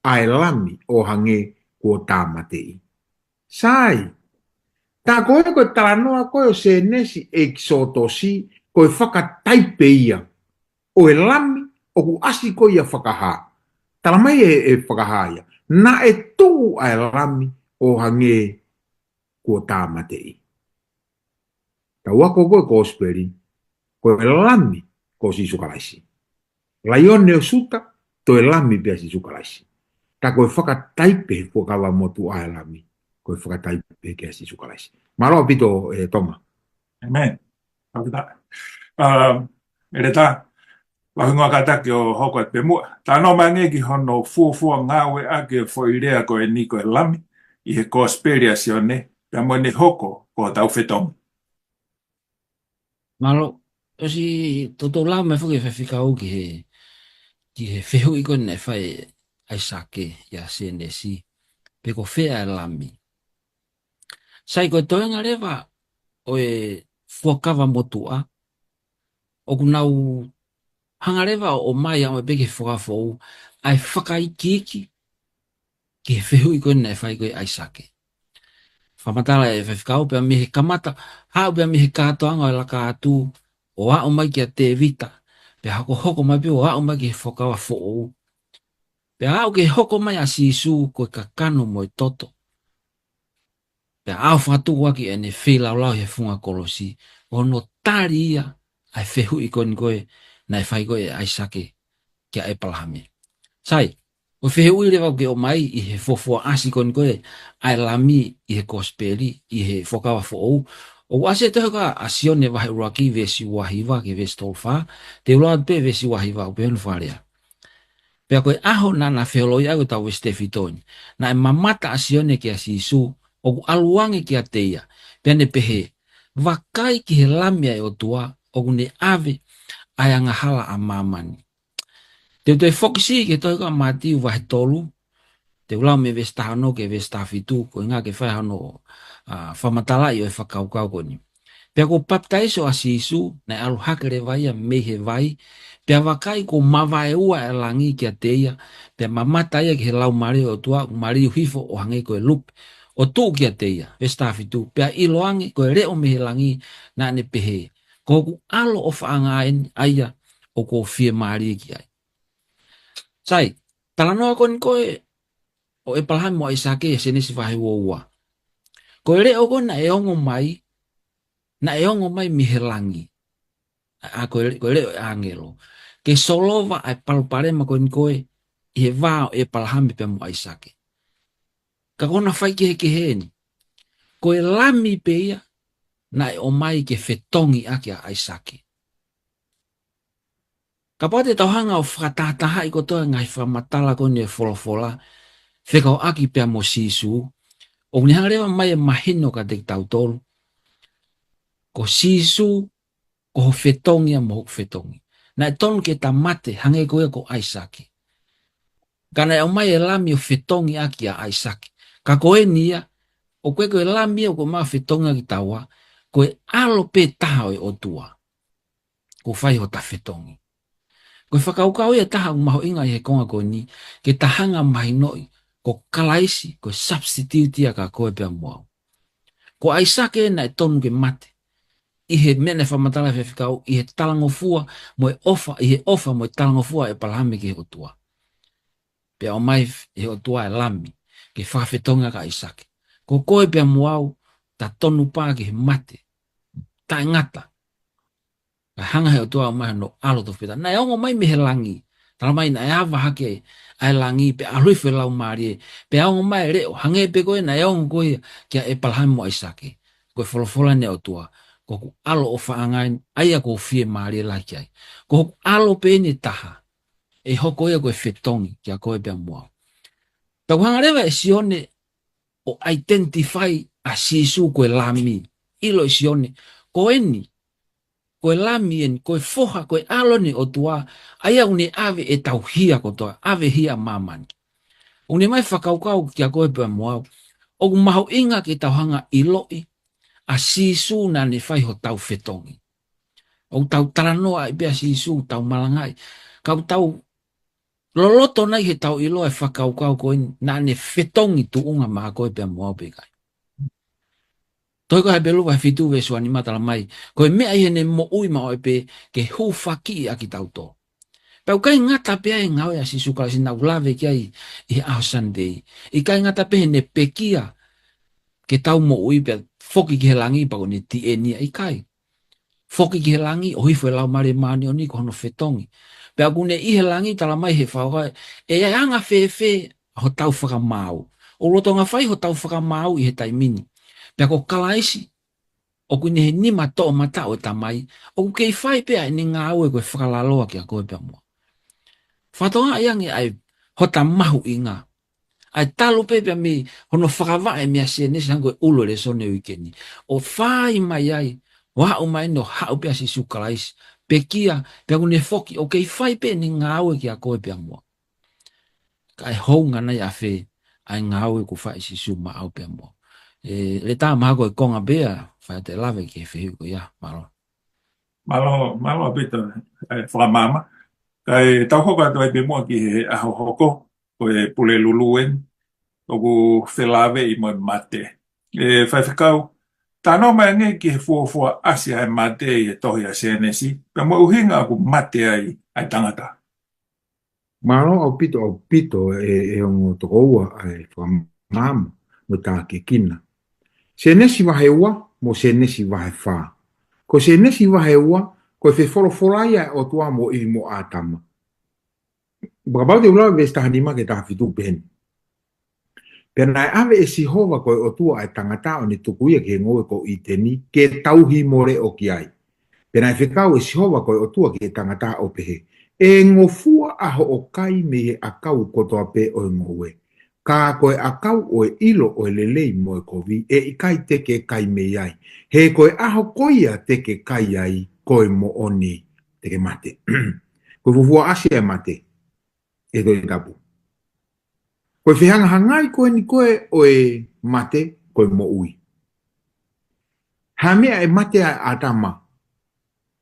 ʻa e Lami ʻo hangē kuo tāmateʻi. Sai. Tā ko ē ko e talanoa ko ē ʻo Sēnesi, ʻEkisotosi, ko e fakataipe ia ʻo e Lami ʻoku ʻasi ko ia ʻi he Fakahā. Tala mai ʻe, ʻe he Fakahā ia, naʻe tuʻu ʻa e Lami ʻo hangē kuo tāmateʻi. Tau ako ko e Kosipeli, ko e Lami ko Sīsū Kalaisi. Laione ʻo Siuta, toe Lami pē ʻa Sīsū Kalaisi. Tā ko e fakataipe he Fuakava Motuʻa ʻa e Lami, ko e fakataipe kia Sīsū Kalaisi. Mālō ʻaupito, ē, Tonga. ʻĒmeni. ʻAupito. Um, ʻEletā, vāhenga kātaki ʻo hoko atu pē muʻa. Talanoa mai angē ki hono fuofua ngāueʻaki e foʻi lea ko eni ko e Lami, ʻi he Kosipeli ʻa Sione, pea mo ʻene hoko ko hotau fetongi. Mālō, ʻosi toutou lau mai foki e faifekau ki he, ki he fehuʻi ko ē naʻe fai ʻe ʻAisake ʻia Sēnesi, pe ko fē ʻa e Lami. Sai, ko e toenga leva ʻo e Fuakava Motuʻa, ʻoku nau hanga leva ʻo ʻomai ʻo aʻu mai pē ki he Fuakava Foʻou, ʻa e fakaikiiki ki he fehuʻi ko ē naʻe fai ko ē ʻe ʻAisake. Fakamatala ʻe he faifekau pea mei he kamata, haʻu pea mei he kātoanga ʻo e laka atu, ʻo aʻu mai kia Tēvita, pea hokohoko mai pē ʻo aʻu mai ki he Fuakava Foʻou. Pea aʻu ki he hoko mai ʻa Sīsū ko e kakano mo e toto. Pea ʻaofangatuku ʻaki ʻene feilaulau he funga kolosi, ʻo hono tali ia ʻa e fehuʻi ko eni ko ē naʻe fai ko ē ʻe ʻAisake kia ʻEpalahame. Sai, ʻo e fehuʻi leva ʻoku ke ʻomai ʻi he fuofua ʻasi ko eni ko ē ʻa e lami ʻi he kosipeli, ʻi he Fuakava Foʻou. ʻOku ʻasi ʻi he tohi ko ē ʻa Sione vahe ʻuluaki veesi ua hiva ki he veesi tolu fā, te u lau atu pē veesi ua hiva ʻoku pehē hono fakalea. Pea ko e ʻaho naʻa na feholoʻi ai ko e tau veesi tefito ni, naʻe mamata ʻa Sione kia Sīsū, ʻoku ʻalu ange kiate ia, pea ne pehē, Vakai ki he Lami ʻa e ʻOtua, ʻoku ne ʻave ʻa e angahala ʻa māmani. Te u toe fokisi ki he tohi ko ē ʻa Mātiu vahe tolu, te u lau mei he veesi taha ono ki he veesi taha fitu, koeʻuhinga ke fai hano, ʻa, fakamatalaʻi ʻo e fakakaukau ko eni. Pea kuo papitaiso ʻa Sīsū, naʻe ʻalu hake leva ia mei he vai, pea vakai kuo mavaeua ʻa e langi kiate ia, pea mamata ia ki he Laumālie ʻo e ʻOtua, ʻoku maliu hifo ʻo hangē ko e lupe, ʻo tuʻu kiate ia, veesi taha fitu, pea ʻiloange ko e leʻo mei he langi, naʻa ne pehē, Ko hoku ʻAlo ʻofaʻanga eni, ʻa ia ʻoku ou fiemālie ki ai. Sai, talanoa ko eni ko ē ʻo ʻEpalahame mo ʻAisake ʻi he Sēnesi vahe ua ua. Ko e leʻo ko ē naʻe ongo mai, naʻe ongo mai mei he langi. ʻA, ko e, ko e leʻo ʻa e ʻāngelo. Ke solova ʻa e palopalema ko eni ko ē ʻi he vā ʻo ʻEpalahame pea mo ʻAisake. Ka ko hona faikehekehe eni. Ko e lami pē ia naʻe ʻomai ke fetongi ʻaki ʻa ʻAisake. Kapau te tau hanga ʻo fakatahatahaʻi kotoa e ngaahi fakamatala ko eni ʻo e folofola, fekauʻaki pea mo Sīsū, ʻoku ne hanga leva mai ʻo mahino kiate kitautolu, ko Sīsū, ko ho fetongi ia mo hoku fetongi. Naʻe tonu ke ta mate, hangē ko ia ko ʻAisake. Ka naʻe ʻomai e lami ʻo fetongi ʻaki ʻa ʻAisake. Ka ko eni ia, ʻoku ʻikai ko e lami ia ʻoku ʻomai ʻo fetongi ʻaki kitaua, ko e ʻAlo pē taha ʻo e ʻOtua. Kuo fai hota fetongi. Ko e fakakaukau ia ʻe taha ʻoku mahuʻinga ʻi he konga ko eni, ke ta hanga ʻo mahinoʻi, ko Kalaisi, ko e substitute ia kia koe pea mo au. Ko ʻAisake naʻe tonu ke mate, ʻi he meʻa naʻe fakamatala ʻe he faifekau, ʻi he talangofua mo e ʻofa, ʻi he ʻofa mo e talangofua ʻa ʻEpalahame ki he ʻOtua. Pea ʻomai ʻe he ʻOtua e lami, ke fakafetongi ʻaki ʻa ʻAisake. Ko koe pea mo au, ta tonu pē ki he mate taʻengata. Ka hanga ʻe he ʻOtua ʻo ʻomai hono ʻAlo tofu pē taha. Naʻe ongo mai mei he langi. Talamai naʻe ava hake ʻa e langi, pea ʻalu hifo e Laumālie. Pea ongo mai e leʻo, hangē pē ko ē naʻe ongo ko ē kia ʻEpalahame mo ʻAisake. Ko e folofola eni ʻa e ʻOtua, ko hoku ʻAlo ʻofaʻanga eni, ʻa ia ʻoku ou fiemālie lahi ki ai. Ko hoku ʻAlo pē eni ʻe taha, ʻe hoko ia ko e fetongi kia koe pea mo au. Pea ʻoku hanga leva ʻe Sione ʻo identify ʻa Sīsū ko e lami. ʻIlo ʻe Sione, ko eni, ko e lami eni, ko e foha, ko e ʻAlo eni ʻo e ʻOtua, ʻa ia ʻoku ne ʻave ʻetau hia kotoa, ʻave hia ʻa māmani. ʻOku ne ʻomai fakakaukau kia koe pea mo au, ʻoku mahuʻinga ke tau hanga ʻo ʻiloʻi ʻa Sīsū naʻa ne fai hotau fetongi. ʻOku tau talanoaʻi pē ʻa Sīsū, tau malangaʻi, ka ʻoku tau loloto nai heʻetau ʻilo e fakakaukau ko eni, naʻa ne fetongi tuʻunga maʻa koe pea mo au pe ʻikai. Tohi ko Hepelū vahe fitu veesi ua nima talamai, ko e meʻa ʻi heʻene moʻui maʻu ai pē ke hūfakiʻi ʻa kitautolu. Pea ʻoku ʻikai ngata pē ʻa e ngāue ʻa Sīsū Kalaisi naʻa ku lave ki ai ʻi he ʻaho Sunday. ʻIkai ngata pē heʻene pekia ke tau moʻui pea foki ki he langi pea kuo ne tiʻeni ia, ʻikai. Foki ki he langi, ʻohifo e Laumālie Māʻoniʻoni ko hono fetongi. Pea ʻoku ne ʻi he langi, talamai ʻe he faʻoka, ʻe anga fēfē hotau fakamaau. ʻOku lolotonga fai hotau fakamaau ʻi he taimi ni. Pea ko Kalaisi, ʻoku ʻi he nima toʻomataʻu ʻo e Tamai, ʻoku kei fai pē ʻa ʻene ngāue ko e fakalaloa kia koe pea mo au. Fakatokangaʻi ange ʻa e hota mahuʻinga. ʻA e talu pē pea mei hono fakavaʻe meia Sēnesi hangē ko e ʻulu e lēsoni ʻo e uike ni. ʻO fai mai ai, ʻo aʻu mai eni ʻo haʻu pē ʻa Sīsū Kalaisi, pekia, pea kuo ne foki, ʻoku kei fai pē ʻene ngāue kia koe pea mo au. Ka ʻe hounga nai ʻafē ʻa e ngāue kuo fai ʻe Sīsū maʻau pea mo au. ʻE, Leta, mahalo ko e konga pē ia, fai atu e lave ki he fehuʻi ko ia, mālō. Mālō, mālō ʻaupito, ʻe, fakamaama. Kae tau hoko atu ai pē muʻa ki he ʻaho hoko, ko e Pulelulu eni, ʻoku felāveʻi mo e mate. ʻE, faifekau, talanoa mai angē ki he fuofua ʻasi ʻa e mate ʻi he tohi ʻa Sēnesi, pea mo e ʻuhinga ʻoku mate ai ʻa e tangata. Mālō ʻaupito, ʻaupito ʻe, ʻe ongo tokoua ʻa e fakamaama mo e tākiekina. Sēnesi vahe ua, mo Sēnesi vahe fā. Ko Sēnesi vahe ua, Ko e fefolofola ia ʻa e ʻOtua mo ʻIvi mo ʻĀtama. Kapau te u lau veesi taha nima ki he taha fitu, pehē ni: Pea naʻe ʻave ʻe Sihova ko e ʻOtua ʻa e tangata ʻo ne tuku ia ki he ngoue ko ʻĪteni, ke tauhi mo leʻo ki ai. Pea naʻe fekau ʻe Sihova ko e ʻOtua ki he tangata ʻo pehē: ʻE ngofua ʻa hoʻo kai mei he ʻakau kotoa pē ʻo e ngoue, ka ko e ʻakau ʻo e ʻilo ʻo e lelei mo e kovi, ʻe ʻikai te ke kai mei ai. He ko e ʻaho ko ia te ke kai ai, ko e moʻoni te ke mate. Ko e fuofua ʻasi ʻa e mate ʻi he Tohi Tapu. Ko e fehangahangai ko eni ko ē ʻo e mate ko e moʻui. Ha meʻa ʻe mate ai ʻa ʻĀtama,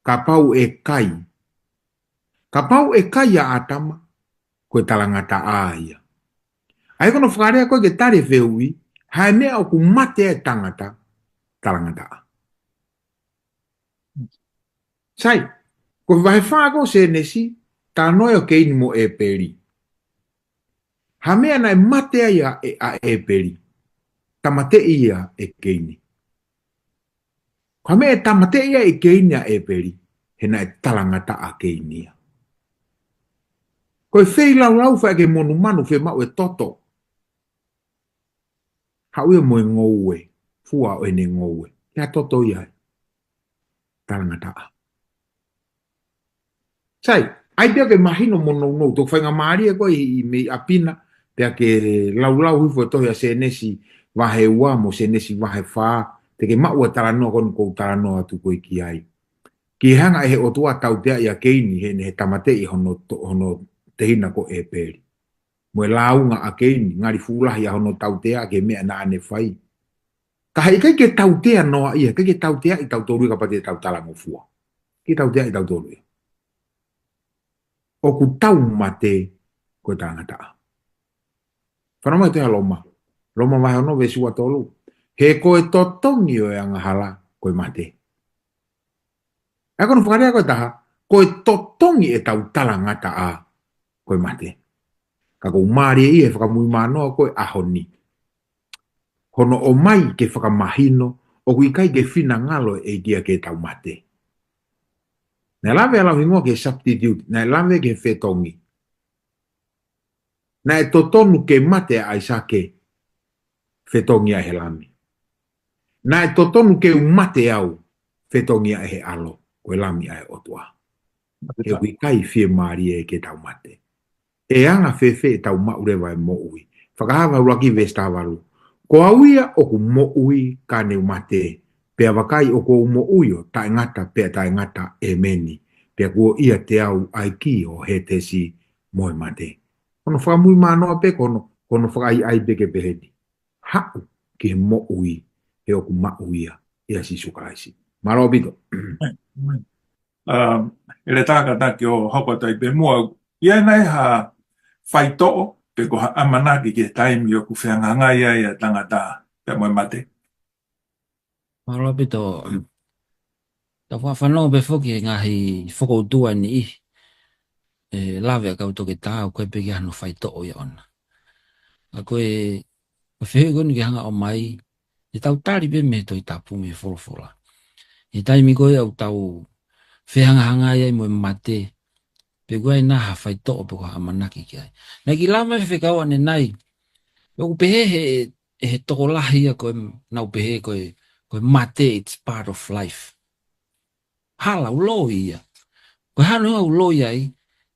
kapau ʻe kai. Kapau ʻe kai ʻa ʻĀtama, ko e talangataʻa ia. ʻA ia ko hono fakalea ko ē ke tali e fehuʻi, ha meʻa ʻoku mate ai e tangata, talangataʻa. Sai, ko e vahe fā ko ē Sēnesi, talanoa ʻo Keini mo ʻĒpeli. Ha meʻa naʻe mate ai ʻa, ʻa ʻĒpeli, tāmateʻi ia ʻe Keini. Ko e meʻa ʻe tāmateʻi ai ʻe Keini ʻa ʻĒpeli, he naʻe talangataʻa ʻa Keini ia. Ko e feilaulau fai ʻaki e monumanu fiemaʻu e toto. Haʻu ia mo e ngoue, fua ʻo ʻene ngoue. Ke ʻa toto ia ai. Talangataʻa. Sai, ʻai pē ke mahino mo nounou, toki faingamālie ko ē ʻi, ʻi mei ʻapi na, pea ke laulau hifo e tohi ʻa Sēnesi vahe ua mo Sēnesi vahe fā, te ke maʻu e talanoa ko eni ʻoku ou talanoa atu ko ē ki ai. Ke hanga ʻe he ʻOtua ʻo tautea ʻa Keini, he, he tāmateʻi hono to-, hono tehina ko ʻĒpeli. Mo e lāunga ʻa Keini, ngali fuʻu lahi ʻa hono tautea ki he meʻa naʻa ne fai. Ka heʻikai ke tautea noa ia, ʻikai ke tauteaʻi kitautolu ia kapau te tau talangofua. ʻIkai tauteaʻi kitautolu ia. ʻOku tau mate ko e talangataʻa. Fanongo mai ki he tohi ʻa Loma. Loma vahe ono veesi ua tolu. He ko e totongi ʻo e angahala ko e mate. ʻA ia ko hono fakalea ko ē ʻe taha, ko e totongi ʻetau talangataʻa ko e mate. Ka ʻoku mālie ia he fakamuimui manoa ko ē ʻaho ni. Hono ʻomai ke fakamahino, ʻoku ʻikai ke finangalo e ʻEiki ia ke tau mate. Naʻe lave ʻa e lau hingoa ki he substitute, naʻe lave ki he fetongi. Naʻe totonu ke mate ʻa ʻAisake, fetongi ia ʻe he Lami. Naʻe totonu ke u mate au, fetongi ia ʻe he ʻAlo, ko e Lami ʻa e ʻOtua. He ʻoku ʻikai fiemālie ke tau mate. ʻE anga fēfē ʻetau maʻu leva e moʻui? Fakahā vahe ʻuluaki veesi taha valu. Ko au ia ʻoku moʻui ka ne u mate, pea vakai ʻoku ou moʻui ʻo taʻengata pea taʻengata, ʻēmeni. Pea kuo ʻiate au ʻa e kī ʻo Hētesi mo e mate. Ko hono fakamuimui manoa pē ko hono, ko hono fakaʻaiʻai pē ke pehē ni. Haʻu ki he moʻui, he ʻoku maʻu ia ʻia Sīsū Kalaisi. Mālō ʻaupito. Um, ʻEletā, kātaki ʻo hoko atu ai pē muʻa, ʻi ai nai ha faitoʻo, pe ko ha ʻamanaki ki he taimi ʻoku fehangahangai ai ʻa e tangata pea mo e mate? Mālō ʻaupito. Tau faʻa fanongo pē foki he ngaahi fokoutua ʻe niʻihi. ʻE lave ʻa e kau toketā ʻoku ʻikai pē ke ʻi ai hano faitoʻo ia ʻona. ʻA ia ko e, ko e fehuʻi ko eni ke hanga ʻo ʻomai, ʻe tau tali pē mei he Tohi Tapu, mei he folofola. He taimi ko ē ʻoku tau fehangahangai ai mo e mate, pe ʻoku ʻi ai nai ha faitoʻo pe ko ha ʻamanaki ki ai. Naʻe kiʻi lave mai e faifekau ʻanenai, ʻoku pehē he, he tokolahi ia ko e, nau pehē ko e, ko e mate, it's part of life. Hala, ʻoku loi ia. Ko e hā hono ʻuhinga ʻoku loi ai?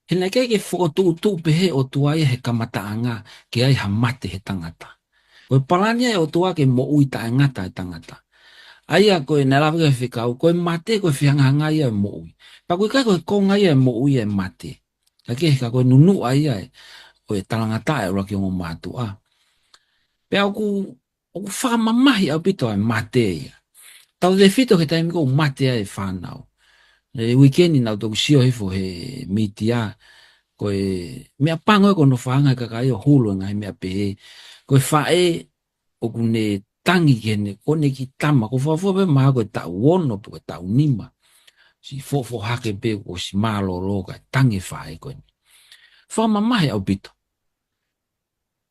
He naʻe ʻikai ke fokotuʻutuʻu pehē ʻe he ʻOtua ia he kamataʻanga ke ʻi ai ha mate he tangata. Ko e palani ia ʻa e ʻOtua ke moʻui taʻengata e tangata. ʻA ia ko e naʻe lave ki ai e faifekau, ko e mate ko e fehangahangai ia ʻo e moʻui. Pea ʻoku ʻikai ko e konga ia ʻo e moʻui ʻa e mate. Ka ke, ka ko e nunuʻa ia ʻe, ʻo e talangataʻa ʻe ʻuluaki ongo mātuʻa. Pea ʻoku ʻoku fakamamahi ʻaupito ʻa e mate ia. Tautefito ki he taimi ko ē ʻoku mate ai e fānau. ʻI he uike ni naʻá ku toki sio hifo he mītia, ko e meʻapango ia ko hono fakahanga ʻe he kakai ʻo hulu e ngaahi meʻa pehē. Ko e faʻē ʻoku ne tangi ki heʻene, ko ʻene kiʻi tama, ʻoku fuofua pē mahalo ko e taʻu ono pe ko e taʻu nima. Siʻi fofohake pē kuo ʻosi mālōlō kae tangi e faʻē ko eni. Fakamamahi ʻaupito.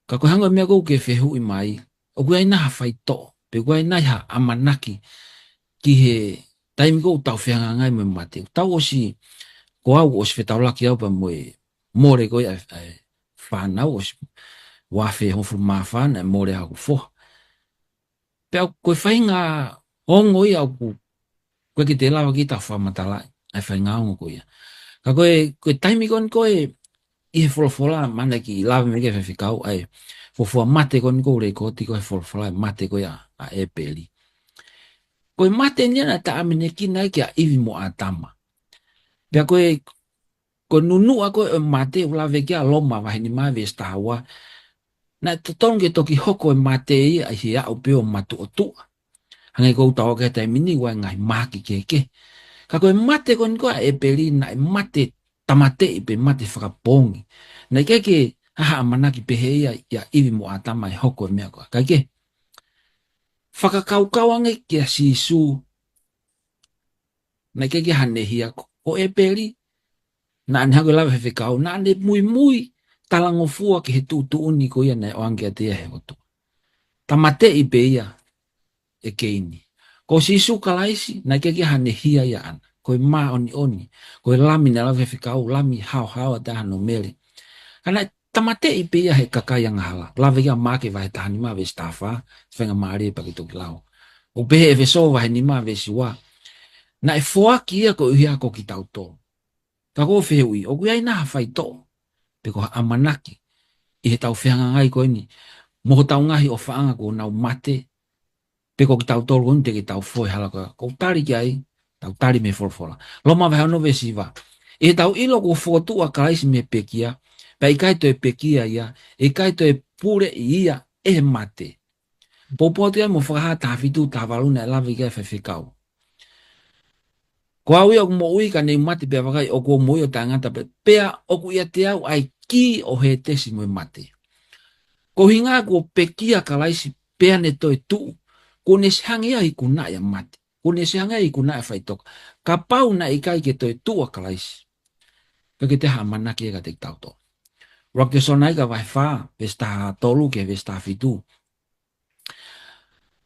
Ka ko e hangē ko e meʻa ko ē ʻoku ke fehuʻi mai, ʻoku ʻi ai nai ha faitoʻo, pe ʻoku ʻi ai nai ha ʻamanaki ki he, taimi ko ē ʻoku tau fehangahangai mo e mate. Tau ʻosi, ko au ʻosi fetaulaki au pea mo e mole ko ia ʻa e, ʻa e fānau, ʻosi ua afe hongofulu mā fā naʻe mole ai hoku foha. Pea ko e faʻahinga ongo ia ʻoku, ʻoku ʻikai ke te lava ke ta fakamatalaʻi ʻa e faʻahinga ongo ko ia. Ka ko e, ko e taimi ko eni ko ē ʻi he folofola, mahalo naʻe kiʻi lave mai ki ai e faifekau, ʻa e fuofua mate ko eni ʻoku ou lekooti ko e folofola ʻa e mate ko ia ʻa ʻĒpeli. Ko e mate ni naʻe taʻeʻamanekina ai kia ʻIvi mo ʻĀtama. Pea ko e, ko e nunuʻa ko ē ʻo e mate ʻoku lave ki ai ʻa Loma vahe nima veesi taha ua. Naʻe totonu ke toki hoko e mate ia ʻi he aʻu pē ʻo matuʻotuʻa. Hangē ko ʻetau ō ki he taimi ni ʻoku ʻi ai e ngaahi mahaki kehekehe. Ka ko e mate ko eni ko ē ʻa ʻĒpeli naʻe mate tāmateʻi pe mate fakapoongi. Naʻe ʻikai ke ha ʻamanaki pehē ia ʻia ʻIvi mo ʻĀtama ʻe hoko e meʻa ko ē. Kae kehe, fakakaukau ange kia Sīsū, naʻe ʻikai ke ʻi ai haʻane hia. Ko, ko ʻĒpeli, naʻa ne, hangē ko e lave ʻa e faifekau, naʻa ne muimui talangofua ki he tuʻutuʻuni ko ia naʻe ʻoange kiate ia ʻe he ʻOtua. Tāmateʻi pē ia ʻe Keini. Ko Sīsū Kalaisi, naʻe ʻikai ke ʻi ai haʻane hia ia ʻaʻana. Ko e māʻoniʻoni, ko e lami naʻe lave ki ai e faifekau, lami haohaoa taʻe hano mele. Ka naʻe tāmateʻi pē ia ʻe he kakai angahala. Lave ki ai ʻa Maʻake vahe taha nima veesi taha fā, faingamālie pea ke toki lau. ʻOku pehē ʻe ʻEfesō vahe nima veesi ua, naʻe foaki ia koeʻuhi ko kitautolu. Ka ko e fehuʻi, ʻoku ʻi ai nai ha faitoʻo pe ko ha ʻamanaki ʻi heʻetau fehangahangai ko eni mo hotau ngaahi ʻofaʻanga kuo nau mate, pe ko kitautolu ko eni te ke tau foʻi hala ko ia? ʻOku ou tali ki ai, tau tali mei he folofola. Loma vahe ono veesi hiva. ʻI heʻetau ʻilo kuo fokotuʻu ʻa Kalaisi mei he pekia, pea ʻikai toe pekia ia, ʻe ʻikai toe puleʻi ia ʻe he mate. Poupou atu ia mo Fakahā taha fitu, taha valu naʻe lave ki ai e faifekau. Ko au ia ʻoku moʻui ka ne u mate pea vakai ʻoku ou moʻui ʻo taʻengata pē, pea ʻoku ʻiate au ʻa e kī ʻo Hētesi mo e mate. Ko e ʻuhinga kuo pekia ʻa Kalaisi pea ne toe tuʻu, kuo ne ʻosi hangē ia ʻo ikunaʻi ʻa e mate. Kuo ne ʻosi hangē ia ʻo ikunaʻi ʻa e faʻitoka. Kapau naʻe ʻikai ke toe tuʻu ʻa Kalaisi, ʻikai ke toe ʻi ai ha ʻamanaki ia kiate kitautolu. ʻUluaki Tesalonaika vahe fā, veesi taha tolu ki he veesi taha fitu.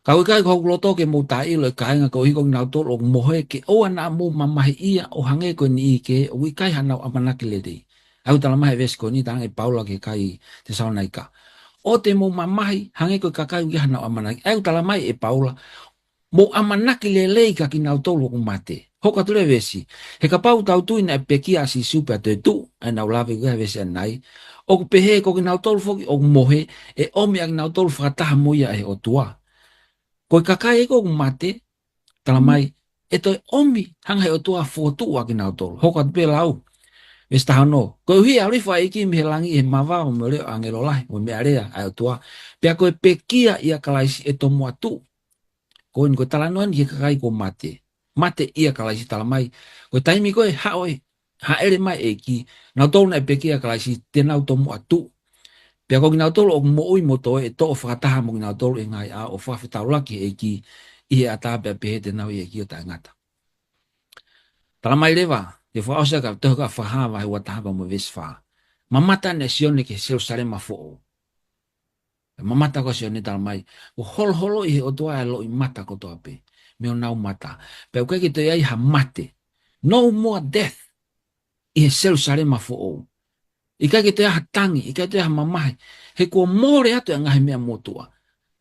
Ka ʻoku ʻikai ko hoku loto ke mou taʻeʻilo ʻe kāinga, koeʻuhi ko kinautolu ʻoku mohe, ke ʻoua naʻa mou mamahiʻia ʻo hangē ko e niʻihi kehe ʻoku ʻikai hanau ʻamanaki lelei. ʻA ia ʻoku talamai ʻe he veesi ko eni, talaange ʻe Paula ki he kakai Tesalonaika, ʻoua te mou mamahi hangē ko e kakai ʻoku ʻikai hanau ʻamanaki. ʻA ia ʻoku talamai ʻe Paula, mou ʻamanaki lelei kia kinautolu ʻoku mate. Hoko atu leva e veesi. He kapau ʻoku tau tui naʻe pekia ʻa Sīsū pea toe tuʻu, ʻa ia naʻa ku lave ki ai he veesi ʻanenai, ʻoku pehē ko kinautolu foki ʻoku mohe, ʻe ʻomi ʻa kinautolu fakataha mo ia ʻe he ʻOtua. Ko e kakai ʻoku mate, talamai, ʻe toe ʻomi, hanga ʻe he ʻOtua ʻo fokotuʻu ʻa kinautolu. Hoko atu pē lau. Veesi taha ono. Koeʻuhi ʻe ʻalu hifo ʻa e ʻEiki mei he langi ʻi he mavava mo e leʻo ʻo e ʻāngelo lahi, mo e meʻa lea ʻa e ʻOtua. Pea ko e pekia ʻia Kalaisi ʻe tomuʻa tuʻu. Ko eni ko e talanoa eni ki he kakai kuo mate. Mate ʻia Kalaisi, talamai, ko e taimi ko ē haʻu e, hāʻele mai e ʻEiki, nautolu naʻe pekia ʻa Kalaisi te nau tomuʻa tuʻu. Pea ko kinautolu ʻoku moʻui mo toe, ʻe toʻo fakataha mo kinautolu ʻi he ngaahi ʻao ʻo fakafetaulaki ki he ʻEiki ʻi he ʻatā, pea pehē te nau ʻi he ʻEiki ʻo taʻengata. Talamai leva, ke fakaʻosi ʻaki e tohi ko Fakahā vahe ua taha pea mo e veesi fā. Mamata ʻa Sione ki he Selusalema foʻou. Pea mamata ko ē ʻa Sione, talamai, kuo holoholoʻi ʻe he ʻOtua ʻa e loʻimata kotoa pē mei honau mata. Pea ʻoku ʻikai ke toe ʻi ai ha mate. No more death. ʻI he Selusalema foʻou. ʻIkai ke toe ʻi ai ha tangi, ʻikai toe ʻi ai ha mamahi. He kuo mole atu e ngaahi meʻa motuʻa.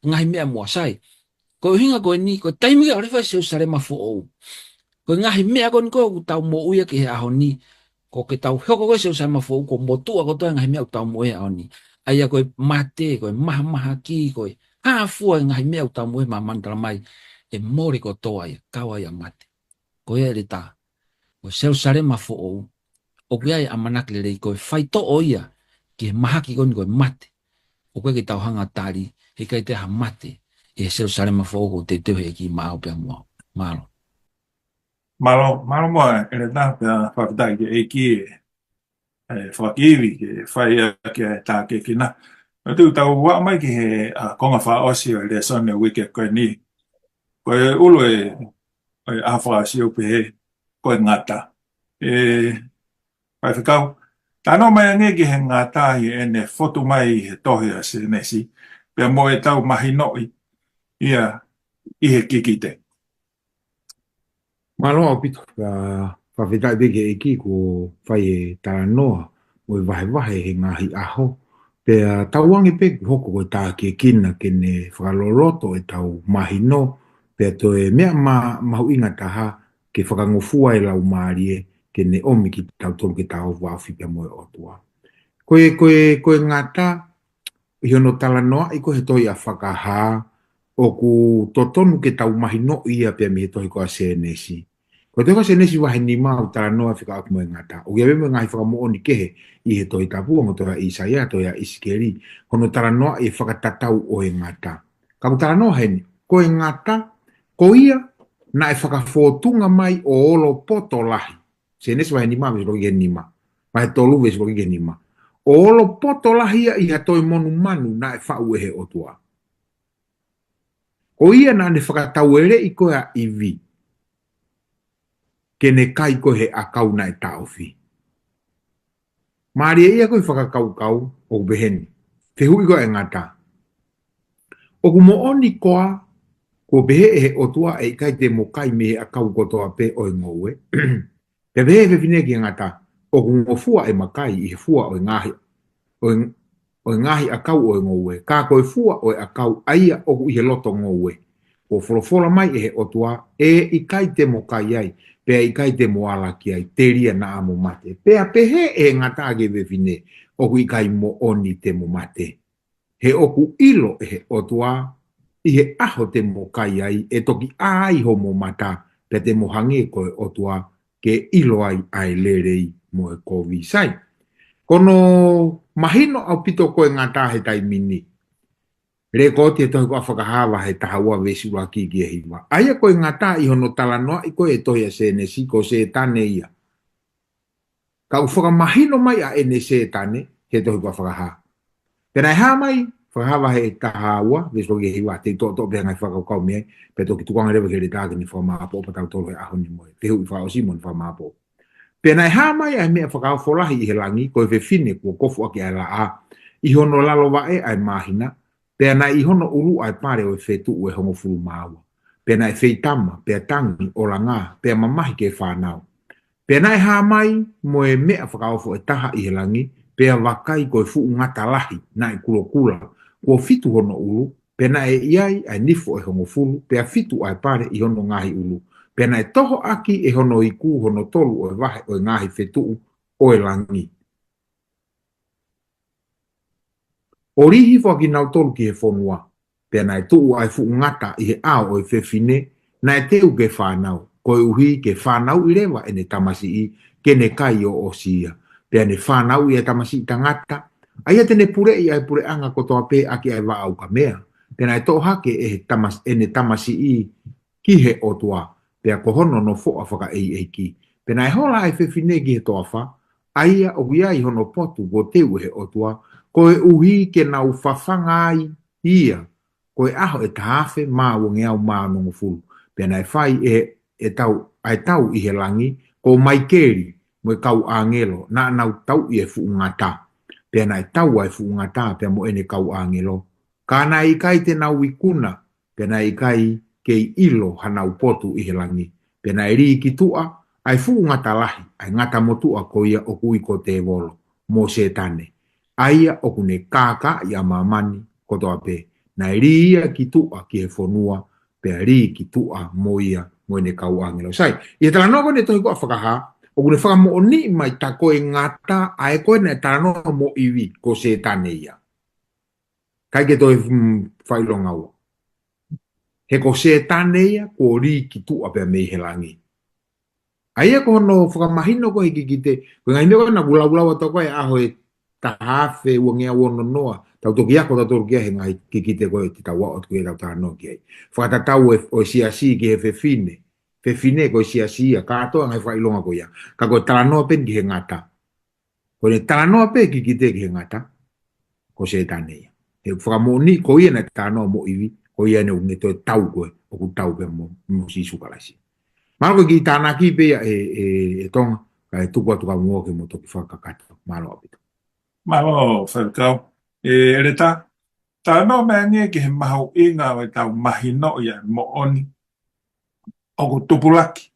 Ngaahi meʻa muʻa, sai. Ko e ʻuhinga ko eni, ko e taimi ke ʻalu hifo ai e Selusalema foʻou, ko e ngaahi meʻa ko eni ko ē ʻoku tau moʻui ʻaki he ʻaho ni, ko ʻetau hoko ko ē Selusalema foʻou, kuo motuʻa kotoa e ngaahi meʻa ʻoku tau moʻui he ʻaho ni. ʻA ia ko e mate, ko e mahamahaki, ko e hā fua e ngaahi meʻa ʻoku tau moʻui he māmani, talamai, ʻe mole kotoa ia, kau ai ʻa e mate. Ko ia ʻe leta, ko e Selusalema foʻou, ʻoku ʻi ai e ʻamanaki lelei, ko e faitoʻo ia ki he mahaki ko eni ko e mate. ʻOku ʻikai ke tau hanga ʻo tali, he ʻikai toe ʻi ai ha mate ʻi he Selusalema foʻou, ʻoku teuteu ʻe he ʻEiki maʻau pea mo au. Mālō. Mālō, mālō muʻa ʻEletā, pea fakafetaʻi ki he ʻEiki ʻe, ʻe fakaivi ke fai ʻaki e tākiekina. ʻOku tau ʻalu mai ki he, ʻa, konga fakaʻosi ʻo e lēsoni ʻo e uike ko eni. Ko e ʻulu ʻe, ʻo e ʻaho fakaʻosi ʻoku pehē, ko e ngata. ʻE, Faifekau, talanoa mai ange ki he ngata ʻi heʻene fotu mai ʻi he tohi ʻa Sēnesi, pea mo ʻetau mahinoʻi ia ʻi he kikite. Mālō ʻaupito, ka fakafetaʻi pē ki he ʻEiki kuo fai e talanoa mo e vahevahe he ngaahi ʻaho. Pea tauange pē kuo hoko ko e tākiekina ke ne fakaloloto ʻetau mahino, pea toe meʻa ma-, mahuʻinga taha ke fakangofua e laumālie ke ne ʻomi kitautolu ke tau vāofi pea mo e ʻOtua. Ko e, ko e, ko e ngata, ʻi hono talanoaʻi ko ē he tohi ʻa Fakahā, ʻoku totonu ke tau mahinoʻi ia pea mei he tohi ko ē ʻa Sēnesi. Ko e tohi ko ē ʻa Sēnesi vahe nima ʻoku talanoa fekauʻaki mo e ngata. ʻOku ʻi ai pē mo e ngaahi fakamoʻoni kehe ʻi he Tohi Tapu, ongo tohi ʻa ʻAisea, tohi ʻa ʻIsikeli, hono talanoaʻi e fakatatau ʻo e ngata. Ka ʻoku talanoa heni, ko e ngata, ko ia naʻe fakafōtunga mai ʻo olopoto lahi. Sēnesi vahe nima, veesi ʻuluaki ki he nima. Vahe tolu, veesi ʻuluaki ki he nima. ʻO olopoto lahi ia ʻi ha toe monumanu naʻe faʻu ʻe he ʻOtua. Ko ia naʻa ne fakataueleʻi ko ē ʻa ʻIvi ke ne kai ko ē he ʻakau naʻe taʻofi. Mālie ia ko e fakakaukau ʻoku pehē ni. Fehuʻi ko ē ʻa e ngata. ʻOku moʻoni koā kuo pehē ʻe he ʻOtua ʻe ʻikai te mo kai mei he ʻakau kotoa pē ʻo e ngoue? Pea pehē ʻe he fefine ki he ngata, ʻoku ngofua ʻema kai ʻi he fua ʻo e ngaahi, ʻo e, ʻo e ngaahi ʻakau ʻo e ngoue, ka ko e fua ʻo e ʻakau ʻa ia ʻoku ʻi he loto ngoue, kuo folofola mai ʻe he ʻOtua, ʻe ʻikai te mo kai ai, pea ʻikai te mo ala ki ai, telia naʻa mo mate. Pea pehē ʻe he ngata ki he fefine, ʻoku ʻikai moʻoni te mo mate. He ʻoku ʻilo ʻe he ʻOtua, ʻi he ʻaho te mo kai ai, ʻe toki ʻā ai homo mata, pea te mo hangē ko e ʻOtua, ke ʻilo ai ʻa e lelei mo e kovi. Sai, ko hono mahino ʻaupito ko e ngata he taimi ni. Lēkooti he tohi ko ē ʻa Fakahā vahe taha ua veesi ʻuluaki ki he hiva. ʻA ia ko e ngata ʻi hono talanoaʻi ko ē he tohi ʻa Sēnesi ko Sētane ia. Ka ʻoku fakamahino mai ʻa ʻene Sētane he tohi ko ē ʻa Fakahā. Pea naʻe hā mai, Fakahā vahe taha ua, veesi ʻuluaki ki he hiva, te u toʻotoʻo pē ha ngaahi fakakaukau mei ai, pea toki tukuange leva ki he Leta ke ne fakamāʻopoʻopo kitautolu he ʻaho ni mo e fehuʻi fakaʻosi mo ʻene fakamāʻopoʻopo. Pea naʻe hā mai ʻa e meʻa fakaofo lahi ʻi he langi, ko e fefine kuo kofuʻaki ʻa e laʻā, ʻi hono lalo vaʻe ʻa e māhina, pea naʻe ʻi hono ʻulu ʻa e pale ʻo e fetuʻu ʻe hongofulu mā ua. Pea naʻe feitama, pea tangi, ʻolangā, pea mamahi ke fānau. Pea naʻe hā mai mo e meʻa fakaofo ʻe taha ʻi he langi, pea vakai ko e fuʻu ngata lahi, naʻe kulokula, kuo fitu hono ʻulu, pea naʻe ʻi ai ʻa e nifo ʻe hongofulu, pea fitu ʻa e pale ʻi hono ngaahi ʻulu. Pea naʻe toho ʻaki ʻe hono iku hono tolu ʻo e vahe ʻo e ngaahi fetuʻu ʻo e langi, ʻo lī hifo ʻa kinautolu ki he fonua. Pea naʻe tuʻu ʻa e fuʻu ngata ʻi he ʻao ʻo e fefine naʻe teu ke fānau, koeʻuhi ke fānauʻi leva ʻene tamasiʻi, ke ne kai ʻo ʻosi ia. Pea ne fānauʻi ʻa e tamasiʻi tangata, ʻa ia te ne puleʻi ʻa e puleʻanga kotoa pē ʻaki ʻa e vaʻa ukamea. Pea naʻe toʻo hake ʻe he tamas-, ʻene tamasiʻi ki he ʻOtua, pea ko hono nofoʻa fakaʻeiʻeiki. Pea naʻe hola ʻa e fefine ki he toafa, ʻa ia ʻoku ʻi ai hono potu kuo teu ʻe he ʻOtua, koeʻuhi ke nau fafanga ai ia, ko e ʻaho ʻe taha afe mā uangeau mā onongofulu. Pea naʻe fai ʻe, ʻe tau, ʻa e tau ʻi he langi, ko Maikeli mo e kau ʻāngelo, naʻa nau tauʻi e fuʻu ngata. Pea naʻe tau ʻa e fuʻu ngata, pea mo ʻene kau ʻāngelo. Ka naʻe ʻikai te nau ikuna, pea naʻe ʻikai kei ʻilo hanau potu ʻi he langi. Pea naʻe lī ki tuʻa ʻa e fuʻu ngata lahi, ʻa e ngata motuʻa ko ia ʻoku ui ko Tēvolo, mo Sētane, ʻa ia ʻoku ne kākaaʻi ʻa māmani kotoa pē. Naʻe lī ia ki tuʻa ki he fonua, pea lī ki tuʻa mo ia mo ʻene kau ʻāngelo. Sai, ʻi he talanoa ko eni he tohi ko ē ʻa Fakahā, ʻoku ne fakamoʻoniʻi mai tā ko e ngata ʻa ē ko ē naʻe talanoa mo ʻIvi, ko Sētane ia. ʻIkai ke toe, mm, fakaʻilonga ua. He ko Sētane ia kuo lī ki tuʻa pea mei he langi. ʻA ia ko hono fakamahino ko ē he kikite, ko e ngaahi meʻa ko ē naʻa ku laulau atu ko ē he ʻaho ʻe taha afe uangeau ono noa, tau toki ako tautolu ki ai he ngaahi kikite ko ē te tau aʻu atu ki ai tau talanoa ki ai. Fakatatau ʻo e, ʻo e siasi ki he fefine. Fefine ko e siasi ia, kātoa ngaahi fakaʻilonga ko ia. Ka ko e talanoa pē eni ki he ngata. Ko ʻene talanoa pē kikite ki he ngata, ko Sētane ia. He ʻoku fakamoʻoni ko ia naʻe talanoa mo ʻIvi, ko ia naʻa ne toe tau ko ē, ʻoku tau pē mo, mo Sīsū Kalaisi. Mālō ko e kiʻi tānaki pē ia ʻe, ʻe, ʻe Tonga, kae tuku atu ka muʻa ke mo toki fakakakato. Mālō ʻaupito. Mālō, faifekau. ʻE, ʻEletā, talanoa mai angē ki he mahuʻinga ʻo ʻetau mahinoʻi ʻa e moʻoni ʻoku tupulaki